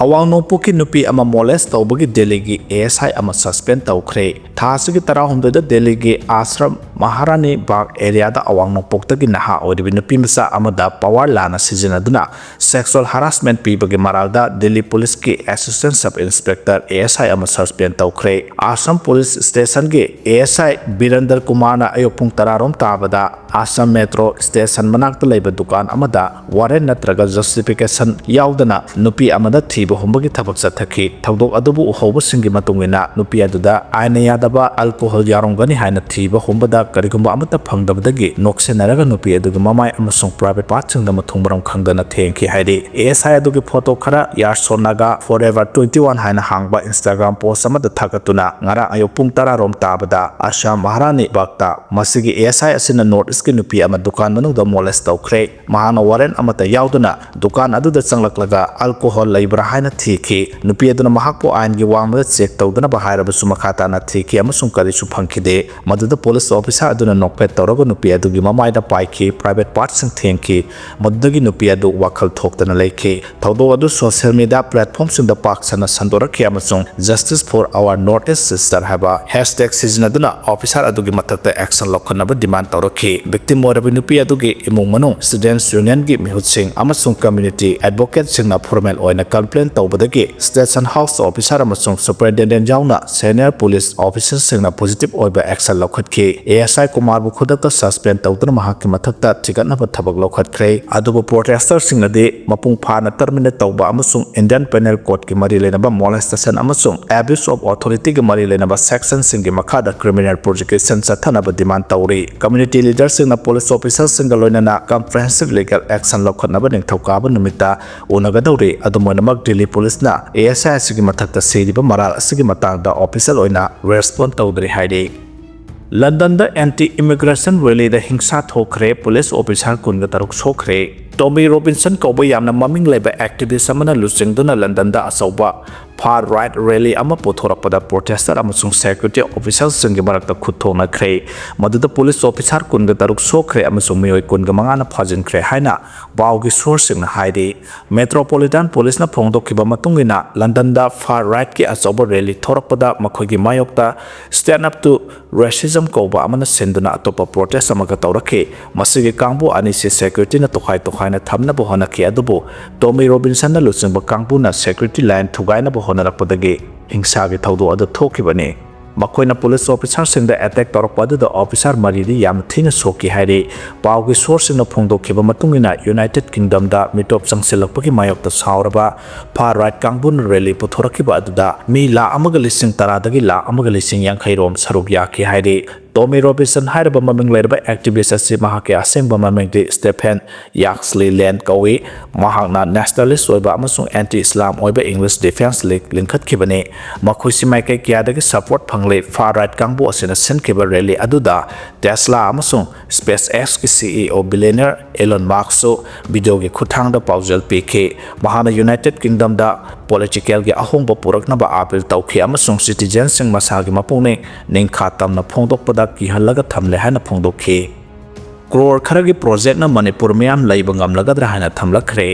ꯑꯋꯥꯡ ꯅꯣꯡꯄꯣꯛꯀꯤ ꯅꯨꯄꯤ ꯑꯃ molest ꯇꯧꯕꯒꯤ ꯗꯦꯜꯂꯤꯒꯤ ꯑꯦ ꯑꯦꯁ ꯑꯥꯏ ꯑꯃ suspend ꯇꯧꯈ꯭ꯔꯦ꯫ ꯊꯥ ꯑꯁꯤꯒꯤ ꯇꯔꯥꯍꯨꯝꯗꯣꯏꯗ ꯗꯦꯜꯂꯤꯒꯤ ꯑꯥꯁ꯭ꯔꯝ ꯃꯍꯥꯔꯥꯅꯤ ꯕꯥꯒ areaꯗ ꯑꯋꯥꯡ ꯅꯣꯡꯄꯣꯛꯇꯒꯤ ꯅꯍꯥ ꯑꯣꯏꯔꯤꯕ ꯅꯨꯄꯤ ꯃꯆꯥ ꯑꯃꯗ power ꯂꯥꯟꯅ ꯁꯤꯖꯤꯟꯅꯗꯨꯅ sexual harassment ꯄꯤꯕꯒꯤ ꯃꯔꯥꯜꯗ ꯗꯦꯜꯂꯤ ꯄꯨꯂꯤꯁꯀꯤ assistant sub inspector, A S I ꯑꯃ suspend ꯇꯧꯈ꯭ꯔꯦ꯫ ꯑꯥꯁ꯭ꯔꯝ ꯄꯨꯂꯤꯁ ꯁ꯭ꯇꯦꯁꯟꯒꯤ A S I ꯕꯤꯔꯦꯟꯗ꯭ꯔ ꯀꯨꯃꯥꯔꯅ ꯑꯌꯨꯛ ꯄꯨꯡ ꯇꯔꯥ ꯔꯣꯝ ꯇꯥꯕꯗ ꯑꯥꯁ꯭ꯔꯝ ꯃꯦꯇ꯭ꯔꯣ ꯁ꯭ꯇꯦꯁꯟ ꯃꯅꯥꯛꯇ ꯂꯩꯕ ꯗꯨꯀꯥꯟ ꯑꯃꯗ warrant ꯅꯠꯇ꯭ꯔꯒ justification ꯌꯥꯎꯗꯅ ꯅꯨꯄꯤ ꯑꯃꯗ ꯊꯤꯕ ꯍꯨꯝꯕꯒꯤ ꯊꯕꯛ ꯆꯠꯊꯈꯤ꯫ ꯊꯧꯗꯣꯛ ꯑꯗꯨꯕꯨ ꯎꯍꯧꯕꯁꯤꯡꯒꯤ ꯃꯇꯨꯡ ꯏꯟꯅ, ꯅꯨꯄꯤ ꯑꯗꯨꯗ ꯑꯥꯏꯟꯅ ꯌꯥꯗꯕ alcohol ꯌꯥꯎꯔꯝꯒꯅꯤ ꯍꯥꯏꯅ ꯊꯤꯕ ꯍꯨꯝꯕꯗ ꯀꯔꯤꯒꯨꯝꯕ ꯑꯃꯠꯇ ꯐꯪꯗꯕꯗꯒꯤ ꯅꯣꯛꯁꯤꯟꯅꯔꯒ ꯅꯨꯄꯤ ꯑꯗꯨꯒꯤ ꯃꯃꯥꯏ ꯑꯃꯁꯨꯡ private partꯁꯤꯡꯗ ꯃꯊꯣꯡ ꯃꯔꯝ ꯈꯪꯗꯅ ꯊꯦꯡꯈꯤ ꯍꯥꯏꯔꯤ꯫ ASI ꯑꯗꯨꯒꯤ photo ꯈꯔ Yarsonaga Forever twenty one ꯍꯥꯏꯅ ꯍꯥꯡꯕ Instagram post ꯑꯃꯗ ꯊꯥꯒꯠꯇꯨꯅ ꯉꯔꯥꯡ ꯑꯌꯨꯛ ꯄꯨꯡ ꯇꯔꯥ ꯔꯣꯝ ꯇꯥꯕꯗ Assam Maharani Bagꯇ ꯃꯁꯤꯒꯤ ASI ꯑꯁꯤꯅ North Eastꯀꯤ ꯅꯨꯄꯤ ꯑꯃ ꯗꯨꯀꯥꯟ ꯃꯅꯨꯡꯗ molest ꯇꯧꯈ꯭ꯔꯦ꯫ ꯃꯍꯥꯛꯅ warrant ꯑꯃꯠꯇ ꯌꯥꯎꯗꯅ ꯗꯨꯀꯥꯟ ꯑꯗꯨꯗ ꯆꯪꯂꯛꯂꯒ alcohol ꯂꯩꯕ꯭ꯔꯥ ꯍꯥꯏꯅ ꯊꯤꯈꯤ꯫ ꯅꯨꯄꯤ ꯑꯗꯨꯅ ꯃꯍꯥꯛꯄꯨ ꯑꯥꯏꯟꯒꯤ ꯋꯥꯡꯃꯗ check ꯇꯧꯗꯅꯕ ꯍꯥꯏꯔꯕꯁꯨ ꯃꯈꯥ ꯇꯥꯅ ꯊꯤꯈꯤ ꯑꯃꯁꯨꯡ ꯀꯔꯤꯁꯨ ꯐꯪꯈꯤꯗꯦ꯫ ꯃꯗꯨꯗ police officer ꯑꯗꯨꯅ ꯅꯣꯛꯐꯦꯠ ꯇꯧꯔꯒ ꯅꯨꯄꯤ ꯑꯗꯨꯒꯤ ꯃꯃꯥꯏꯗ ꯄꯥꯏꯈꯤ, private partꯁꯤꯡ ꯊꯦꯡꯈꯤ꯫ ꯃꯗꯨꯗꯒꯤ ꯅꯨꯄꯤ ꯑꯗꯨ ꯋꯥꯈꯜ ꯊꯣꯛꯇꯅ ꯂꯩꯈꯤ꯫ ꯊꯧꯗꯣꯛ ꯑꯗꯨ social media platformꯁꯤꯡꯗ ꯄꯥꯛ ꯁꯟꯅ ꯁꯟꯗꯣꯔꯛꯈꯤ ꯑꯃꯁꯨꯡ Justice for our North East Sister ꯍꯥꯏꯕ hashtag ꯁꯤꯖꯤꯟꯅꯗꯨꯅ officer ꯑꯗꯨꯒꯤ ꯃꯊꯛꯇ action ꯂꯧꯈꯠꯅꯕ demand ꯇꯧꯔꯛꯈꯤ꯫ Victim ꯑꯣꯏꯔꯕ ꯅꯨꯄꯤ ꯑꯗꯨꯒꯤ ꯏꯃꯨꯡ ꯃꯅꯨꯡ, Students Unionꯒꯤ ꯃꯤꯍꯨꯠꯁꯤꯡ ꯑꯃꯁꯨꯡ community advocateꯁꯤꯡꯅ formal ꯑꯣꯏꯅ complain ꯇꯧꯕꯗꯒꯤ station house officer ꯑꯃꯁꯨꯡ superintendent ꯌꯥꯎꯅ senior police officerꯁꯤꯡꯅ positive ꯑꯣꯏꯕ action ꯂꯧꯈꯠꯈꯤ꯫ ASI ꯀꯨꯃꯥꯔꯕꯨ ꯈꯨꯗꯛꯇ suspend ꯇꯧꯗꯨꯅ ꯃꯍꯥꯛꯀꯤ ꯃꯊꯛꯇ ꯊꯤꯒꯠꯅꯕ ꯊꯕꯛ ꯂꯧꯈꯠꯈ꯭ꯔꯦ꯫ ꯑꯗꯨꯕꯨ protesterꯁꯤꯡꯅꯗꯤ ꯃꯄꯨꯡ ꯐꯥꯅ terminate ꯇꯧꯕ ꯑꯃꯁꯨꯡ Indian Penal Codeꯀꯤ ꯃꯔꯤ ꯂꯩꯅꯕ molestation ꯑꯃꯁꯨꯡ abuse of authorityꯒꯤ ꯃꯔꯤ ꯂꯩꯅꯕ sectionꯁꯤꯡꯒꯤ ꯃꯈꯥꯗ criminal prosecution ꯆꯠꯊꯅꯕ demand ꯇꯧꯔꯤ꯫ Community leaderꯁꯤꯡꯅ police officerꯁꯤꯡꯒ ꯂꯣꯏꯅꯅ comprehensive legal action ꯂꯧꯈꯠꯅꯕ ꯅꯤꯡꯊꯧꯀꯥꯕ ꯅꯨꯃꯤꯠꯇ ꯎꯅꯒꯗꯧꯔꯤ꯫ ꯑꯗꯨꯝ ꯑꯣꯏꯅꯃꯛ, Delhi policeꯅ ASI ꯑꯁꯤꯒꯤ ꯃꯊꯛꯇ ꯁꯤꯔꯤꯕ ꯃꯔꯥꯜ ꯑꯁꯤꯒꯤ ꯃꯇꯥꯡꯗ official ꯑꯣꯏꯅ respond ꯇꯧꯗ꯭ꯔꯤ ꯍꯥꯏꯔꯤ꯫ ꯂꯟꯗꯟꯗ anti-immigration rallyꯗ ꯍꯤꯡꯁꯥ ꯊꯣꯛꯈ꯭ꯔꯦ, police officer ꯀꯨꯟꯒ ꯇꯔꯨꯛ ꯁꯣꯛꯈ꯭ꯔꯦ꯫ Tommy Robinson ꯀꯧꯕ ꯌꯥꯝꯅ ꯃꯃꯤꯡ ꯂꯩꯕ activist ꯑꯃꯅ ꯂꯨꯆꯤꯡꯗꯨꯅ ꯂꯟꯗꯟꯗ ꯑꯆꯧꯕ far right rally ꯑꯃ ꯄꯨꯊꯣꯔꯛꯄꯗ protester ꯑꯃꯁꯨꯡ security officerꯁꯤꯡꯒꯤ ꯃꯔꯛꯇ ꯈꯨꯠ ꯊꯣꯛꯅꯈ꯭ꯔꯦ꯫ ꯃꯗꯨꯗ police officer ꯀꯨꯟꯒ ꯇꯔꯨꯛ ꯁꯣꯛꯈ꯭ꯔꯦ ꯑꯃꯁꯨꯡ ꯃꯤꯑꯣꯏ ꯀꯨꯟꯒ ꯃꯉꯥꯅ ꯐꯥꯖꯤꯟꯈ꯭ꯔꯦ ꯍꯥꯏꯅ ꯄꯥꯎꯒꯤ sourceꯁꯤꯡꯅ ꯍꯥꯏꯔꯤ꯫ Metropolitan Policeꯅ ꯐꯣꯡꯗꯣꯛꯈꯤꯕ ꯃꯇꯨꯡ ꯏꯟꯅ, ꯂꯟꯗꯟꯗ far rightꯀꯤ ꯑꯆꯧꯕ rally ꯊꯣꯔꯛꯄꯗ ꯃꯈꯣꯏꯒꯤ ꯃꯥꯌꯣꯛꯇ Stand Up to Racism ꯀꯧꯕ ꯑꯃꯅ ꯁꯤꯟꯗꯨꯅ ꯑꯇꯣꯞꯄ protest ꯑꯃꯒ ꯇꯧꯔꯛꯈꯤ꯫ ꯃꯁꯤꯒꯤ ꯀꯥꯡꯕꯨ ꯑꯅꯤꯁꯤ securityꯅ ꯇꯣꯈꯥꯏ ꯇꯣꯈꯥꯏꯅ ꯊꯝꯅꯕ ꯍꯣꯠꯅꯈꯤ, ꯑꯗꯨꯕꯨ Tommy Robinsonꯅ ꯂꯨꯆꯤꯡꯕ ꯀꯥꯡꯕꯨꯅ security line ꯊꯨꯒꯥꯏꯅꯕ ꯍꯣꯠꯅꯔꯛꯄꯗꯒꯤ ꯍꯤꯡꯁꯥꯒꯤ ꯊꯧꯗꯣꯛ ꯑꯗꯨ ꯊꯣꯛꯈꯤꯕꯅꯤ꯫ ꯃꯈꯣꯏꯅ police officerꯁꯤꯡꯗ attack ꯇꯧꯔꯛꯄ ꯑꯗꯨꯗ officer ꯃꯔꯤꯗꯤ ꯌꯥꯝꯅ ꯊꯤꯅ ꯁꯣꯛꯈꯤ ꯍꯥꯏꯔꯤ꯫ ꯄꯥꯎꯒꯤ sourceꯁꯤꯡꯅ ꯐꯣꯡꯗꯣꯛꯈꯤꯕ ꯃꯇꯨꯡ ꯏꯟꯅ, United Kingdomꯗ ꯃꯤꯇꯣꯞ ꯆꯪꯁꯤꯜꯂꯛꯄꯒꯤ ꯃꯥꯌꯣꯛꯇ ꯁꯥꯎꯔꯕ far right ꯀꯥꯡꯕꯨꯅ rally ꯄꯨꯊꯣꯔꯛꯈꯤꯕ ꯑꯗꯨꯗ ꯃꯤ ꯂꯥꯈ ꯑꯃꯒ ꯂꯤꯁꯤꯡ ꯇꯔꯥꯗꯒꯤ ꯂꯥꯈ ꯑꯃꯒ ꯂꯤꯁꯤꯡ ꯌꯥꯡꯈꯩ ꯔꯣꯝ ꯁꯔꯨꯛ ꯌꯥꯈꯤ ꯍꯥꯏꯔꯤ꯫ ꯇꯣꯃꯤ ꯔꯣꯕꯤꯟꯁꯟ ꯍꯥꯏꯔꯤꯕ ꯃꯃꯤꯡ ꯂꯩꯔꯕ activist ꯑꯁꯤ ꯃꯍꯥꯛꯀꯤ ꯑꯁꯦꯡꯕ ꯃꯃꯤꯡꯗꯤ ꯁ꯭ꯇꯦꯐꯦꯟ ꯌꯥꯛꯁꯂꯤ ꯂꯦꯟ ꯀꯧꯏ꯫ ꯃꯍꯥꯛꯅ nationalist ꯑꯣꯏꯕ ꯑꯃꯁꯨꯡ anti-Islam ꯑꯣꯏꯕ English Defence League ꯂꯤꯡꯈꯠꯈꯤꯕꯅꯤ꯫ ꯃꯈꯣꯏꯁꯤ ꯃꯥꯏꯀꯩ ꯀꯌꯥꯗꯒꯤ support ꯐꯪꯂꯤ꯫ Far right ꯀꯥꯡꯕꯨ ꯑꯁꯤꯅ ꯁꯤꯟꯈꯤꯕ rally ꯑꯗꯨꯗ Tesla ꯑꯃꯁꯨꯡ SpaceX ꯀꯤ CEO billionaire Elon Musk ꯁꯨ video ꯒꯤ ꯈꯨꯠꯊꯥꯡꯗ ꯄꯥꯎꯖꯦꯜ ꯄꯤꯈꯤ꯫ ꯃꯍꯥꯛꯅ United Kingdom ꯗ political ꯒꯤ ꯑꯍꯣꯡꯕ ꯄꯨꯔꯛꯅꯕ appeal ꯇꯧꯈꯤ ꯑꯃꯁꯨꯡ citizen ꯁꯤꯡ ꯃꯁꯥꯒꯤ ꯃꯄꯨꯛꯅꯤꯡ ꯅꯤꯡꯈꯥ ꯇꯝꯅ ꯐꯣꯡꯗꯣꯛꯄꯗ ꯀꯤꯍꯜꯂꯒ ꯊꯝꯂꯦ ꯍꯥꯏꯅ ꯐꯣꯡꯗꯣꯛꯈꯤ꯫ ꯀ꯭ꯔꯣꯔ ꯈꯔꯒꯤ project ꯅ ꯃꯅꯤꯄꯨꯔ ꯃꯤꯌꯥꯝ ꯂꯩꯕ ꯉꯝꯂꯒꯗ꯭ꯔꯥ ꯍꯥꯏꯅ ꯊꯝꯂꯛꯈ꯭ꯔꯦ꯫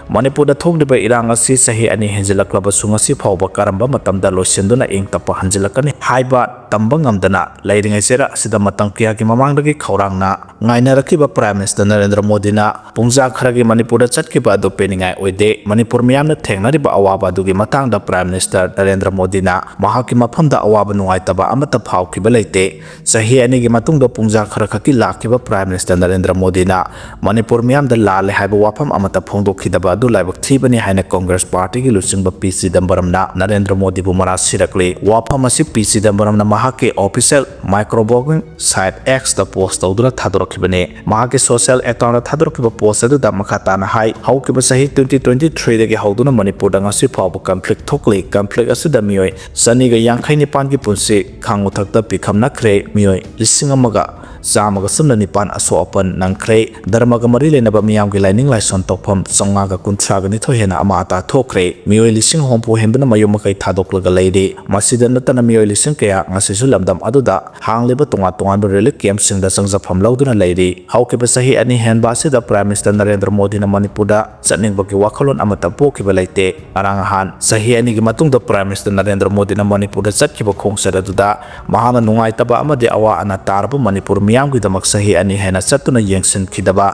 ꯃꯅꯤꯄꯨꯔꯗ ꯊꯣꯛꯂꯤꯕ ꯏꯔꯥꯡ ꯑꯁꯤ ꯆꯍꯤ ꯑꯅꯤ ꯍꯦꯟꯖꯤꯜꯂꯛꯂꯕꯁꯨ ꯉꯁꯤ ꯐꯥꯎꯕ ꯀꯔꯝꯕ ꯃꯇꯝꯗ ꯂꯣꯏꯁꯤꯟꯗꯨꯅ ꯏꯪ ꯇꯞꯄ ꯍꯟꯖꯤꯜꯂꯛꯀꯅꯤ ꯍꯥꯏꯕ ꯇꯝꯕ ꯉꯝꯗꯅ ꯂꯩꯔꯤꯉꯩ ꯆꯩꯔꯥꯛ ꯑꯁꯤꯗ ꯃꯇꯝ ꯀꯌꯥꯒꯤ ꯃꯃꯥꯡꯗꯒꯤ ꯈꯧꯔꯥꯡꯅ ꯉꯥꯏꯅꯔꯛꯈꯤꯕ Prime Minister ꯅꯔꯦꯟꯗ꯭ꯔ ꯃꯣꯗꯤꯅ ꯄꯨꯡꯖꯥ ꯈꯔꯒꯤ ꯃꯅꯤꯄꯨꯔꯗ ꯆꯠꯈꯤꯕ ꯑꯗꯨ ꯄꯦꯟꯅꯤꯡꯉꯥꯏ ꯑꯣꯏꯗꯦ꯫ ꯃꯅꯤꯄꯨꯔ ꯃꯤꯌꯥꯝꯅ ꯊꯦꯡꯅꯔꯤꯕ ꯑꯋꯥꯕ ꯑꯗꯨꯒꯤ ꯃꯇꯥꯡꯗ Prime Minister ꯅꯔꯦꯟꯗ꯭ꯔ ꯃꯣꯗꯤꯅ ꯃꯍꯥꯛꯀꯤ ꯃꯐꯝꯗ ꯑꯋꯥꯕ ꯅꯨꯡꯉꯥꯏꯇꯕ ꯑꯃꯠꯇ ꯐꯥꯎꯈꯤꯕ ꯂꯩꯇꯦ꯫ ꯆꯍꯤ ꯑꯅꯤꯒꯤ ꯃꯇꯨꯡꯗ ꯄꯨꯡꯖꯥ ꯈꯔ ꯈꯛꯀꯤ ꯂꯥꯛꯈꯤꯕ Prime Minister ꯅꯔꯦꯟꯗ꯭ꯔ ꯃꯣꯗꯤꯅ ꯃꯅꯤꯄꯨꯔ ꯃꯤꯌꯥꯝꯗ ꯂꯥꯜꯂꯦ ꯍꯥꯏꯕ ꯋꯥꯐꯝ ꯑꯃꯠꯇ ꯐꯣꯡꯗꯣꯛꯈꯤꯗꯕ ꯑꯗꯨ ꯂꯥꯏꯕꯛ ꯊꯤꯕꯅꯤ ꯍꯥꯏꯅ Congress party ꯒꯤ ꯂꯨꯆꯤꯡꯕ ꯄꯤ ꯆꯤꯗꯝꯕꯔꯝꯅ ꯅꯔꯦꯟꯗ꯭ꯔ ꯃꯣꯗꯤꯕꯨ ꯃꯔꯥ ꯁꯤꯔꯛꯂꯤ꯫ ꯋꯥꯐꯝ ꯑꯁꯤ ꯄꯤ ꯆꯤꯗꯝꯕꯔꯝꯅ ꯃꯍꯥꯛꯀꯤ official micro blogging site X ꯇ post ꯇꯧꯗꯨꯅ ꯊꯥꯗꯣꯔꯛꯈꯤꯕꯅꯤ꯫ ꯃꯍꯥꯛꯀꯤ social account ꯇ ꯊꯥꯗꯣꯔꯛꯈꯤꯕ post ꯑꯗꯨꯗ ꯃꯈꯥ ꯇꯥꯅ ꯍꯥꯏ, ꯍꯧꯈꯤꯕ ꯆꯍꯤ twenty twenty three ꯗꯒꯤ ꯍꯧꯗꯨꯅ ꯃꯅꯤꯄꯨꯔꯗ ꯉꯁꯤ ꯐꯥꯎꯕ conflict ꯊꯣꯛꯂꯤ꯫ Conflict ꯑꯁꯤꯗ ꯃꯤꯑꯣꯏ ꯆꯅꯤꯒ ꯌꯥꯡꯈꯩ ꯅꯤꯄꯥꯟꯒꯤ ꯄꯨꯟꯁꯤ ꯈꯥꯡ ꯃꯊꯛꯇ ꯄꯤꯈꯝꯅꯈ꯭ꯔꯦ꯫ ꯃꯤꯑꯣꯏ ꯂꯤꯁꯤꯡ ꯑꯃꯒ ꯆꯥꯝꯃꯒ ꯁꯨꯞꯅ ꯅꯤꯄꯥꯟ ꯑꯁꯣꯛ ꯑꯄꯟ ꯅꯪꯈ꯭ꯔꯦ꯫ ꯙꯔꯃꯒ ꯃꯔꯤ ꯂꯩꯅꯕ ꯃꯤꯌꯥꯝꯒꯤ ꯂꯥꯏꯅꯤꯡ ꯂꯥꯏꯁꯣꯟ ꯇꯧꯐꯝ ꯆꯥꯝꯃꯉꯥꯒ ꯀꯨꯟꯊ꯭ꯔꯥꯒ ꯅꯤꯊꯣꯏ ꯍꯦꯟꯅ ꯑꯃꯥ ꯑꯇꯥ ꯊꯣꯛꯈ꯭ꯔꯦ꯫ ꯃꯤꯑꯣꯏ ꯂꯤꯁꯤꯡ ꯍꯨꯝꯐꯨ ꯍꯦꯟꯕꯅ ꯃꯌꯨꯝ ꯃꯀꯩ ꯊꯥꯗꯣꯛꯂꯒ ꯂꯩꯔꯤ꯫ ꯃꯁꯤꯗ ꯅꯠꯇꯅ ꯃꯤꯑꯣꯏ ꯂꯤꯁꯤꯡ ꯀꯌꯥ ꯉꯁꯤꯁꯨ ꯂꯝꯗꯝ ꯑꯗꯨꯗ ꯍꯥꯡꯂꯤꯕ ꯇꯣꯉꯥꯟ ꯇꯣꯉꯥꯟꯕ relief camp ꯁꯤꯡꯗ ꯆꯪꯖꯐꯝ ꯂꯧꯗꯨꯅ ꯂꯩꯔꯤ꯫ ꯍꯧꯈꯤꯕ ꯆꯍꯤ ꯑꯅꯤ ꯍꯦꯟꯕ ꯑꯁꯤꯗ Prime Minister ꯅꯔꯦꯟꯗ꯭ꯔ ꯃꯣꯗꯤꯅ ꯃꯅꯤꯄꯨꯔꯗ ꯆꯠꯅꯤꯡꯕꯒꯤ ꯋꯥꯈꯜꯂꯣꯟ ꯑꯃꯠꯇ ꯄꯣꯛꯈꯤꯕ ꯂꯩꯇꯦ꯫ ꯉꯔꯥꯡ ꯅꯍꯥꯟ ꯆꯍꯤ ꯑꯅꯤꯒꯤ ꯃꯇꯨꯡꯗ Prime Minister ꯅꯔꯦꯟꯗ꯭ꯔ ꯃꯣꯗꯤꯅ ꯃꯅꯤꯄꯨꯔꯗ ꯆꯠꯈꯤꯕ ꯈꯣꯡꯆꯠ ꯑꯗꯨꯗ ꯃꯍꯥꯛꯅ ꯅꯨꯡꯉꯥꯏꯇꯕ ꯑꯃꯗꯤ ꯑꯋꯥ ꯑꯅꯥ ꯇꯥꯔꯕ ꯃꯅꯤꯄꯨꯔ ꯃꯤꯌꯥꯝꯒꯤꯗꯃꯛ ꯆꯍꯤ ꯑꯅꯤ ꯍꯦꯟꯅ ꯆꯠꯇꯨꯅ ꯌꯦꯡꯁꯤꯟꯈꯤꯗꯕ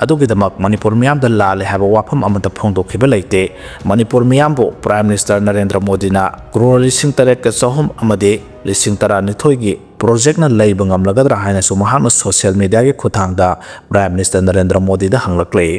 ꯑꯗꯨꯒꯤꯗꯃꯛ ꯃꯅꯤꯄꯨꯔ ꯃꯤꯌꯥꯝꯗ ꯂꯥꯜꯂꯦ ꯍꯥꯏꯕ ꯋꯥꯐꯝ ꯑꯃꯠꯇ ꯐꯣꯡꯗꯣꯛꯈꯤꯕ ꯂꯩꯇꯦ꯫ ꯃꯅꯤꯄꯨꯔ ꯃꯤꯌꯥꯝꯕꯨ Prime Minister ꯅꯔꯦꯟꯗ꯭ꯔ ꯃꯣꯗꯤꯅ ꯀ꯭ꯔꯣꯔ ꯂꯤꯁꯤꯡ ꯇꯔꯦꯠꯀ ꯆꯍꯨꯝ ꯑꯃꯗꯤ ꯂꯤꯁꯤꯡ ꯇꯔꯥꯅꯤꯊꯣꯏꯒꯤ project ꯅ ꯂꯩꯕ ꯉꯝꯂꯒꯗ꯭ꯔꯥ ꯍꯥꯏꯅꯁꯨ ꯃꯍꯥꯛꯅ social media ꯒꯤ ꯈꯨꯠꯊꯥꯡꯗ Prime Minister Narendra ꯃꯣꯗꯤꯗ ꯍꯪꯂꯛꯂꯤ꯫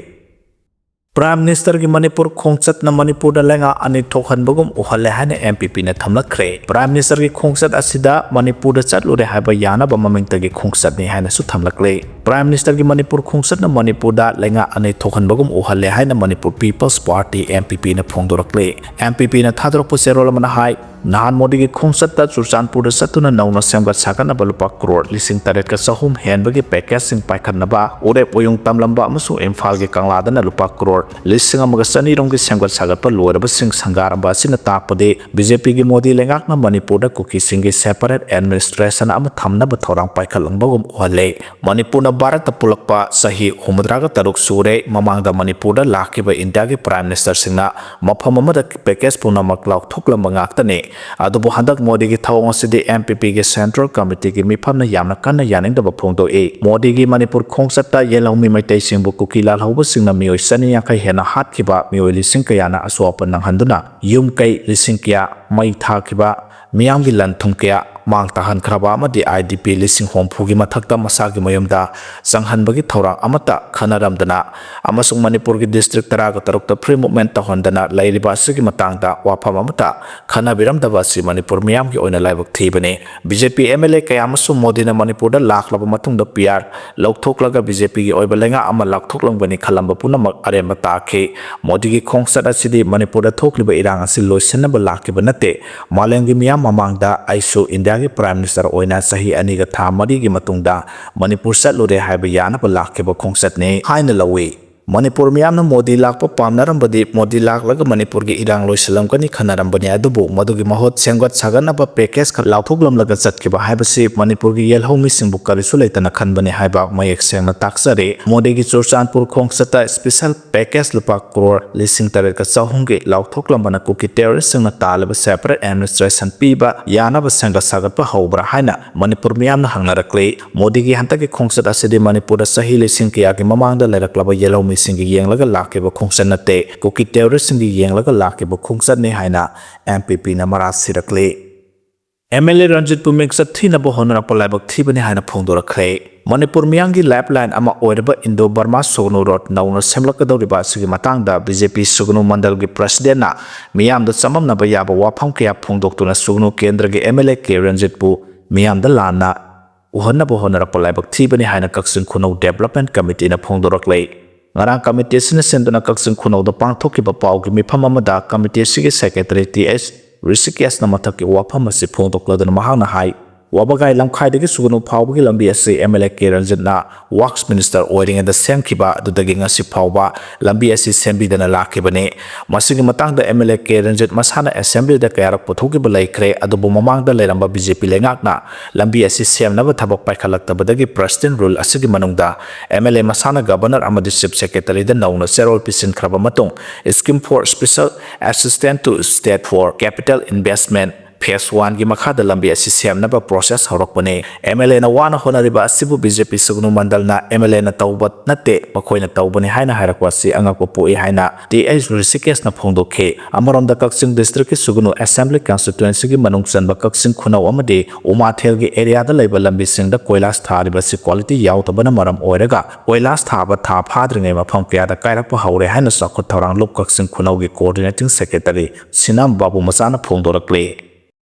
Prime Ministerꯒꯤ Manipur ꯈꯣꯡꯆꯠꯅ ꯃꯅꯤꯄꯨꯔꯗ ꯂꯩꯉꯥꯛ ꯑꯅꯤ ꯊꯣꯛꯍꯟꯕꯒꯨꯝ ꯎꯍꯜꯂꯦ ꯍꯥꯏꯅ M P Pꯅ ꯊꯝꯂꯛꯈ꯭ꯔꯦ꯫ Prime Ministerꯒꯤ ꯈꯣꯡꯆꯠ ꯑꯁꯤꯗ ꯃꯅꯤꯄꯨꯔꯗ ꯆꯠꯂꯨꯔꯦ ꯍꯥꯏꯕ ꯌꯥꯅꯕ ꯃꯃꯤꯡꯇꯒꯤ ꯈꯣꯡꯆꯠꯅꯤ ꯍꯥꯏꯅꯁꯨ ꯊꯝꯂꯛꯂꯦ꯫ Prime Ministerꯒꯤ ꯃꯅꯤꯄꯨꯔ ꯈꯣꯡꯆꯠꯅ ꯃꯅꯤꯄꯨꯔꯗ ꯂꯩꯉꯥꯛ ꯑꯅꯤ ꯊꯣꯛꯍꯟꯕꯒꯨꯝ ꯎꯍꯜꯂꯦ ꯍꯥꯏꯅ Manipur People's Party, M P Pꯅ ꯐꯣꯡꯗꯣꯔꯛꯂꯦ꯫ M P Pꯅ ꯊꯥꯗꯣꯔꯛꯄ ꯆꯦꯔꯣꯜ ꯑꯃꯅ ꯍꯥꯏ, ꯅꯍꯥꯟ ꯃꯣꯗꯤꯒꯤ ꯈꯣꯡꯆꯠꯇ ꯆꯨꯔꯆꯥꯟꯄꯨꯔꯗ ꯆꯠꯇꯨꯅ ꯅꯧꯅ ꯁꯦꯝꯒꯠ ꯁꯥꯒꯠꯅꯕ ꯂꯨꯄꯥ ꯀ꯭ꯔꯣꯔ ꯂꯤꯁꯤꯡ ꯇꯔꯦꯠꯀ ꯆꯍꯨꯝ ꯍꯦꯟꯕꯒꯤ package ꯁꯤꯡ ꯄꯥꯏꯈꯠꯅꯕ ꯎꯔꯦꯞ ꯎꯌꯨꯡ ꯇꯝꯂꯝꯕ ꯑꯃꯁꯨꯡ ꯏꯝꯐꯥꯜꯒꯤ ꯀꯪꯂꯥꯗꯅ ꯂꯨꯄꯥ ꯀ꯭ꯔꯣꯔ ꯂꯤꯁꯤꯡ ꯑꯃꯒ ꯆꯅꯤ ꯔꯣꯝꯒꯤ ꯁꯦꯝꯒꯠ ꯁꯥꯒꯠꯄ ꯂꯣꯏꯔꯕꯁꯤꯡ ꯁꯪꯒꯥꯔꯝꯕ ꯑꯁꯤꯅ ꯇꯥꯛꯄꯗꯤ B J Pꯒꯤ ꯃꯣꯗꯤ ꯂꯩꯉꯥꯛꯅ ꯃꯅꯤꯄꯨꯔꯗ ꯀꯨꯀꯤꯁꯤꯡꯒꯤ separate administration ꯑꯃ ꯊꯝꯅꯕ ꯊꯧꯔꯥꯡ ꯄꯥꯏꯈꯠꯂꯝꯕꯒꯨꯝ ꯎꯍꯜꯂꯦ꯫ ꯃꯅꯤꯄꯨꯔꯅ ꯚꯥꯔꯠꯇ ꯄꯨꯂꯛꯄ ꯆꯍꯤ ꯍꯨꯝꯐꯨꯇꯔꯥꯒ ꯇꯔꯨꯛ ꯁꯨꯔꯦ꯫ ꯃꯃꯥꯡꯗ ꯃꯅꯤꯄꯨꯔꯗ ꯂꯥꯛꯈꯤꯕ ꯏꯟꯗꯤꯌꯥꯒꯤ Prime Ministerꯁꯤꯡꯅ ꯃꯐꯝ ꯑꯃꯗ package ꯄꯨꯝꯅꯃꯛ ꯂꯥꯎꯊꯣꯛꯂꯝꯕ ꯉꯥꯛꯇꯅꯤ꯫ ꯑꯗꯨꯕꯨ ꯍꯟꯗꯛ ꯃꯣꯗꯤꯒꯤ ꯊꯧꯑꯣꯡ ꯑꯁꯤꯗꯤ M P Pꯒꯤ Central Committeeꯒꯤ ꯃꯤꯐꯝꯅ ꯌꯥꯝꯅ ꯀꯟꯅ ꯌꯥꯅꯤꯡꯗꯕ ꯐꯣꯡꯗꯣꯛꯏ꯫ ꯃꯣꯗꯤꯒꯤ ꯃꯅꯤꯄꯨꯔ ꯈꯣꯡꯆꯠꯇ ꯌꯦꯜꯍꯧꯃꯤ ꯃꯩꯇꯩꯁꯤꯡꯕꯨ ꯀꯨꯀꯤ ꯂꯥꯜꯍꯧꯕꯁꯤꯡꯅ ꯃꯤꯑꯣꯏ ꯆꯅꯤ ꯌꯥꯡꯈꯩ ꯍꯦꯟꯅ ꯍꯥꯠꯈꯤꯕ, ꯃꯤꯑꯣꯏ ꯂꯤꯁꯤꯡ ꯀꯌꯥꯅ ꯑꯁꯣꯛ ꯑꯄꯟ ꯅꯪꯍꯟꯗꯨꯅ ꯌꯨꯝ ꯀꯩ ꯂꯤꯁꯤꯡ ꯀꯌꯥ ꯃꯩ ꯊꯥꯈꯤꯕ, ꯃꯤꯌꯥꯝꯒꯤ ꯂꯟ ꯊꯨꯝ ꯀꯌꯥ ꯃꯥꯡ ꯇꯥꯛꯍꯟꯈ꯭ꯔꯕ ꯑꯃꯗꯤ I D P ꯂꯤꯁꯤꯡ ꯍꯨꯝꯐꯨꯒꯤ ꯃꯊꯛꯇ ꯃꯁꯥꯒꯤ ꯃꯌꯨꯝꯗ ꯆꯪꯍꯟꯕꯒꯤ ꯊꯧꯔꯥꯡ ꯑꯃꯠꯇ ꯈꯟꯅꯔꯝꯗꯅ ꯑꯃꯁꯨꯡ ꯃꯅꯤꯄꯨꯔꯒꯤ district ꯇꯔꯥꯒ ꯇꯔꯨꯛꯇ free movement ꯇꯧꯍꯟꯗꯅ ꯂꯩꯔꯤꯕ ꯑꯁꯤꯒꯤ ꯃꯇꯥꯡꯗ ꯋꯥꯐꯝ ꯑꯃꯠꯇ ꯈꯟꯅꯕꯤꯔꯝꯗꯕ ꯑꯁꯤ ꯃꯅꯤꯄꯨꯔ ꯃꯤꯌꯥꯝꯒꯤ ꯑꯣꯏꯅ ꯂꯥꯏꯕꯛ ꯊꯤꯕꯅꯤ꯫ B J P M L A ꯀꯌꯥ ꯑꯃꯁꯨ ꯃꯣꯗꯤꯅ ꯃꯅꯤꯄꯨꯔꯗ ꯂꯥꯛꯂꯕ ꯃꯇꯨꯡꯗ P R ꯂꯧꯊꯣꯛꯂꯒ B J Pꯒꯤ ꯑꯣꯏꯕ ꯂꯩꯉꯥꯛ ꯑꯃ ꯂꯥꯎꯊꯣꯛꯂꯝꯒꯅꯤ ꯈꯜꯂꯝꯕ ꯄꯨꯝꯅꯃꯛ ꯑꯔꯦꯝꯕ ꯇꯥꯈꯤ꯫ ꯃꯣꯗꯤꯒꯤ ꯈꯣꯡꯆꯠ ꯑꯁꯤꯗꯤ ꯃꯅꯤꯄꯨꯔꯗ ꯊꯣꯛꯂꯤꯕ ꯏꯔꯥꯡ ꯑꯁꯤ ꯂꯣꯏꯁꯤꯟꯅꯕ ꯂꯥꯛꯈꯤꯕ ꯅꯠꯇꯦ꯫ ꯃꯥꯂꯦꯝꯒꯤ ꯃꯤꯌꯥꯝ ꯃꯃꯥꯡꯗ ꯑꯩꯁꯨ ꯏꯟꯗꯤꯌꯥꯒꯤ Prime Minister ꯑꯣꯏꯅ ꯆꯍꯤ ꯑꯅꯤꯒ ꯊꯥ ꯃꯔꯤꯒꯤ ꯃꯇꯨꯡꯗ ꯃꯅꯤꯄꯨꯔ ꯆꯠꯂꯨꯔꯦ ꯍꯥꯏꯕ ꯌꯥꯅꯕ ꯂꯥꯛꯈꯤꯕ ꯈꯣꯡꯆꯠꯅꯤ ꯍꯥꯏꯅ ꯂꯧꯏ꯫ ꯃꯅꯤꯄꯨꯔ ꯃꯤꯌꯥꯝꯅ ꯃꯣꯗꯤ ꯂꯥꯛꯄ ꯄꯥꯝꯅꯔꯝꯕꯗꯤ ꯃꯣꯗꯤ ꯂꯥꯛꯂꯒ ꯃꯅꯤꯄꯨꯔꯒꯤ ꯏꯔꯥꯡ ꯂꯣꯏꯁꯤꯜꯂꯝꯒꯅꯤ ꯈꯟꯅꯔꯝꯕꯅꯤ, ꯑꯗꯨꯕꯨ ꯃꯗꯨꯒꯤ ꯃꯍꯨꯠ ꯁꯦꯝꯒꯠ ꯁꯥꯒꯠꯅꯕ package ꯈꯔ ꯂꯥꯎꯊꯣꯛꯂꯝꯂꯒ ꯆꯠꯈꯤꯕ ꯍꯥꯏꯕꯁꯤ ꯃꯅꯤꯄꯨꯔꯒꯤ ꯌꯦꯜꯍꯧꯃꯤꯁꯤꯡꯕꯨ ꯀꯔꯤꯁꯨ ꯂꯩꯇꯅ ꯈꯟꯕꯅꯤ ꯍꯥꯏꯕ ꯃꯌꯦꯛ ꯁꯦꯡꯅ ꯇꯥꯛꯆꯔꯤ꯫ ꯃꯣꯗꯤꯒꯤ ꯆꯨꯔꯆꯥꯟꯄꯨꯔ ꯈꯣꯡꯆꯠꯇ special package ꯂꯨꯄꯥ ꯀ꯭ꯔꯣꯔ ꯂꯤꯁꯤꯡ ꯇꯔꯦꯠꯀ ꯆꯍꯨꯝꯒꯤ ꯂꯥꯎꯊꯣꯛꯂꯝꯕꯅ ꯀꯨꯀꯤ terroristꯁꯤꯡꯅ ꯇꯥꯜꯂꯤꯕ separate administration ꯄꯤꯕ ꯌꯥꯅꯕ ꯁꯦꯝꯒꯠ ꯁꯥꯒꯠꯄ ꯍꯧꯕ꯭ꯔꯥ ꯍꯥꯏꯅ ꯃꯅꯤꯄꯨꯔ ꯃꯤꯌꯥꯝꯅ ꯍꯪꯅꯔꯛꯂꯤ꯫ ꯃꯣꯗꯤꯒꯤ ꯍꯟꯗꯛꯀꯤ ꯈꯣꯡꯆꯠ ꯑꯁꯤꯗꯤ ꯃꯅꯤꯄꯨꯔꯗ ꯆꯍꯤ ꯂꯤꯁꯤꯡ ꯀꯌꯥꯒꯤ ꯃꯃꯥꯡꯗ ꯂꯩꯔꯛꯂꯕ ꯌꯦꯜꯍꯧꯃꯤꯁꯤꯡꯒꯤ ꯌꯦꯡꯂꯒ ꯂꯥꯛꯈꯤꯕ ꯈꯣꯡꯆꯠ ꯅꯠꯇꯦ, ꯀꯨꯀꯤ terroristꯁꯤꯡꯒꯤ ꯌꯦꯡꯂꯒ ꯂꯥꯛꯈꯤꯕ ꯈꯣꯡꯆꯠꯅꯤ ꯍꯥꯏꯅ M P Pꯅ ꯃꯔꯥ ꯁꯤꯔꯛꯂꯤ꯫ ꯑꯦꯝ ꯑꯦꯜ ꯑꯦ ꯔꯟꯖꯤꯠꯄꯨ ꯃꯤꯡꯆꯠ ꯊꯤꯅꯕ ꯍꯣꯠꯅꯔꯛꯄ ꯂꯥꯏꯕꯛ ꯊꯤꯕꯅꯤ ꯍꯥꯏꯅ ꯐꯣꯡꯗꯣꯔꯛꯈ꯭ꯔꯦ꯫ ꯃꯅꯤꯄꯨꯔ ꯃꯤꯌꯥꯝꯒꯤ ꯂꯥꯏꯐ ꯂꯥꯏꯟ ꯑꯃ ꯑꯣꯏꯔꯕ ꯏꯟꯗꯣ ꯕꯔꯃꯥ ꯁꯨꯒꯅꯨ ꯔꯣꯗ ꯅꯧꯅ ꯁꯦꯝꯂꯛꯀꯗꯧꯔꯤꯕ ꯑꯁꯤꯒꯤ ꯃꯇꯥꯡꯗ ꯕꯤ ꯖꯦ ꯄꯤ ꯁꯨꯒꯅꯨ ꯃꯟꯗꯜꯒꯤ ꯄ꯭ꯔꯁꯤꯗꯦꯟꯅ ꯃꯤꯌꯥꯝꯗ ꯆꯃꯝꯅꯕ ꯌꯥꯕ ꯋꯥꯐꯝ ꯀꯌꯥ ꯐꯣꯡꯗꯣꯛꯇꯨꯅ ꯁꯨꯒꯅꯨ ꯀꯦꯟꯗ꯭ꯔꯒꯤ ꯑꯦꯝ ꯑꯦꯜ ꯑꯦ ꯀꯦ ꯔꯟꯖꯤꯠꯄꯨ ꯃꯤꯌꯥꯝꯗ ꯂꯥꯟꯅ ꯎꯍꯟꯅꯕ ꯍꯣꯠꯅꯔꯛꯄ ꯂꯥꯏꯕꯛ ꯊꯤꯕꯅꯤ ꯍꯥꯏꯅ ꯀꯛꯆꯤꯡ ꯈꯨꯅꯧ ꯗꯦꯕꯂꯞꯃꯦꯟ ꯀꯃꯤꯇꯤꯅ ꯐꯣꯡꯗꯣꯔꯛꯂꯦ꯫ ꯉꯔꯥꯡ ꯀꯃꯤꯇꯤ ꯑꯁꯤꯅ ꯁꯤꯟꯗꯨꯅ ꯀꯛꯆꯤꯡ ꯈꯨꯅꯧꯗ ꯄꯥꯡꯊꯣꯛꯈꯤꯕ ꯄꯥꯎꯒꯤ ꯃꯤꯐꯝ ꯑꯃꯗ ꯀꯃꯤꯇꯤ ꯑꯁꯤꯒꯤ ꯁꯦꯀ꯭ꯔꯦꯇꯔꯤ ꯇꯤ ꯑꯩꯆ ꯔꯤꯁꯤꯀꯦꯁꯅ ꯃꯊꯛꯀꯤ ꯋꯥꯐꯝ ꯑꯁꯤ ꯐꯣꯡꯗꯣꯛꯂꯗꯨꯅ ꯃꯍꯥꯛꯅ ꯍꯥꯏ, ꯋꯥꯕꯒꯥꯏ ꯂꯝꯈꯥꯏꯗꯒꯤ ꯁꯨꯒꯅꯨ ꯐꯥꯎꯕꯒꯤ ꯂꯝꯕꯤ ꯑꯁꯤ ꯑꯦꯝ ꯑꯦꯜ ꯑꯦ ꯀꯦ ꯔꯟꯖꯤꯠꯅ ꯋꯥꯔꯛꯁ ꯃꯤꯅꯤꯁꯇꯔ ꯑꯣꯏꯔꯤꯉꯩꯗ ꯁꯦꯝꯈꯤꯕ ꯑꯗꯨꯗꯒꯤ ꯉꯁꯤ ꯐꯥꯎꯕ ꯂꯝꯕꯤ ꯑꯁꯤ ꯁꯦꯝꯕꯤꯗꯅ ꯂꯥꯛꯈꯤꯕꯅꯤ꯫ ꯃꯁꯤꯒꯤ ꯃꯇꯥꯡꯗ ꯑꯦꯝ ꯑꯦꯜ ꯑꯦ ꯀꯦ ꯔꯟꯖꯤꯠ ꯃꯁꯥꯅ ꯑꯦꯁꯦꯝꯕ꯭ꯂꯤꯗ ꯀꯌꯥꯔꯛ ꯄꯨꯊꯣꯛꯈꯤꯕ ꯂꯩꯈ꯭ꯔꯦ, ꯑꯗꯨꯕꯨ ꯃꯃꯥꯡꯗ ꯂꯩꯔꯝꯕ ꯕꯤ ꯖꯦ ꯄꯤ ꯂꯩꯉꯥꯛꯅ ꯂꯝꯕꯤ ꯑꯁꯤ ꯁꯦꯝꯅꯕ ꯊꯕꯛ ꯄꯥꯏꯈꯠꯂꯛꯇꯕꯗꯒꯤ ꯄ꯭ꯔꯁꯤꯗꯦꯟ ꯔꯨꯜ ꯑꯁꯤꯒꯤ ꯃꯅꯨꯡꯗ ꯑꯦꯝ ꯑꯦꯜ ꯑꯦ ꯃꯁꯥꯅ ꯒꯕꯔꯅꯔ ꯑꯃꯗꯤ ꯆꯤꯐ ꯁꯦꯀ꯭ꯔꯦꯇꯔꯤꯗ ꯅꯧꯅ ꯆꯦꯔꯣꯜ ꯄꯤꯁꯤꯟꯈ꯭ꯔꯕ ꯃꯇꯨꯡ, Scheme for Special Assistance to State for Capital Investment face ꯋꯥꯟꯒꯤ ꯃꯈꯥꯗ ꯂꯝꯕꯤ ꯑꯁꯤ ꯁꯦꯝꯅꯕ ꯄ꯭ꯔꯣꯁꯦꯁ ꯍꯧꯔꯛꯄꯅꯤ꯫ ꯑꯦꯝ ꯑꯦꯜ ꯑꯦꯅ ꯋꯥꯅ ꯍꯣꯠꯅꯔꯤꯕ ꯑꯁꯤꯕꯨ ꯕꯤ ꯖꯦ ꯄꯤ ꯁꯨꯒꯅꯨ ꯃꯟꯗꯜꯅ ꯑꯦꯝ ꯑꯦꯜ ꯑꯦꯅ ꯇꯧꯕ ꯅꯠꯇꯦ, ꯃꯈꯣꯏꯅ ꯇꯧꯕꯅꯤ ꯍꯥꯏꯅ ꯍꯥꯏꯔꯛꯄ ꯑꯁꯤ ꯑꯉꯛꯄ ꯄꯣꯛꯏ ꯍꯥꯏꯅ ꯇꯤ ꯑꯩꯆ ꯔꯤꯁꯤꯀꯦꯁꯅ ꯐꯣꯡꯗꯣꯛꯈꯤ꯫ ꯑꯃꯔꯣꯝꯗ ꯀꯛꯆꯤꯡ ꯗꯤꯁꯇ꯭ꯔꯤꯛꯀꯤ ꯁꯨꯒꯅꯨ ꯑꯦꯁꯦꯝꯕ꯭ꯂꯤ ꯀꯟꯁꯇꯤꯇ꯭ꯋꯦꯟꯁꯤꯒꯤ ꯃꯅꯨꯡ ꯆꯟꯕ ꯀꯛꯆꯤꯡ ꯈꯨꯅꯧ ꯑꯃꯗꯤ ꯎꯃꯥꯊꯦꯜꯒꯤ ꯑꯦꯔꯤꯌꯥꯗ ꯂꯩꯕ ꯂꯝꯕꯤꯁꯤꯡꯗ ꯀꯣꯏꯂꯥꯁ ꯊꯥꯔꯤꯕ ꯑꯁꯤ ꯀ꯭ꯋꯥꯂꯤꯇꯤ ꯌꯥꯎꯗꯕꯅ ꯃꯔꯝ ꯑꯣꯏꯔꯒ ꯀꯣꯏꯂꯥꯁ ꯊꯥꯕ ꯊꯥ ꯐꯥꯗ꯭ꯔꯤꯉꯩ ꯃꯐꯝ ꯀꯌꯥꯗ ꯀꯥꯏꯔꯛꯄ ꯍꯧꯔꯦ ꯍꯥꯏꯅ ꯆꯥꯎꯈꯠ ꯊꯧꯔꯥꯡ ꯂꯨꯞ ꯀꯛꯆꯤꯡ ꯈꯨꯅꯧꯒꯤ ꯀꯣꯑꯣꯔꯗꯤꯅꯦꯇꯤꯡ ꯁꯦꯀ꯭ꯔꯦꯇꯔꯤ ꯁꯤꯅꯥꯝ ꯕꯥꯕꯨ ꯃꯆꯥꯅ ꯐꯣꯡꯗꯣꯔꯛꯂꯤ꯫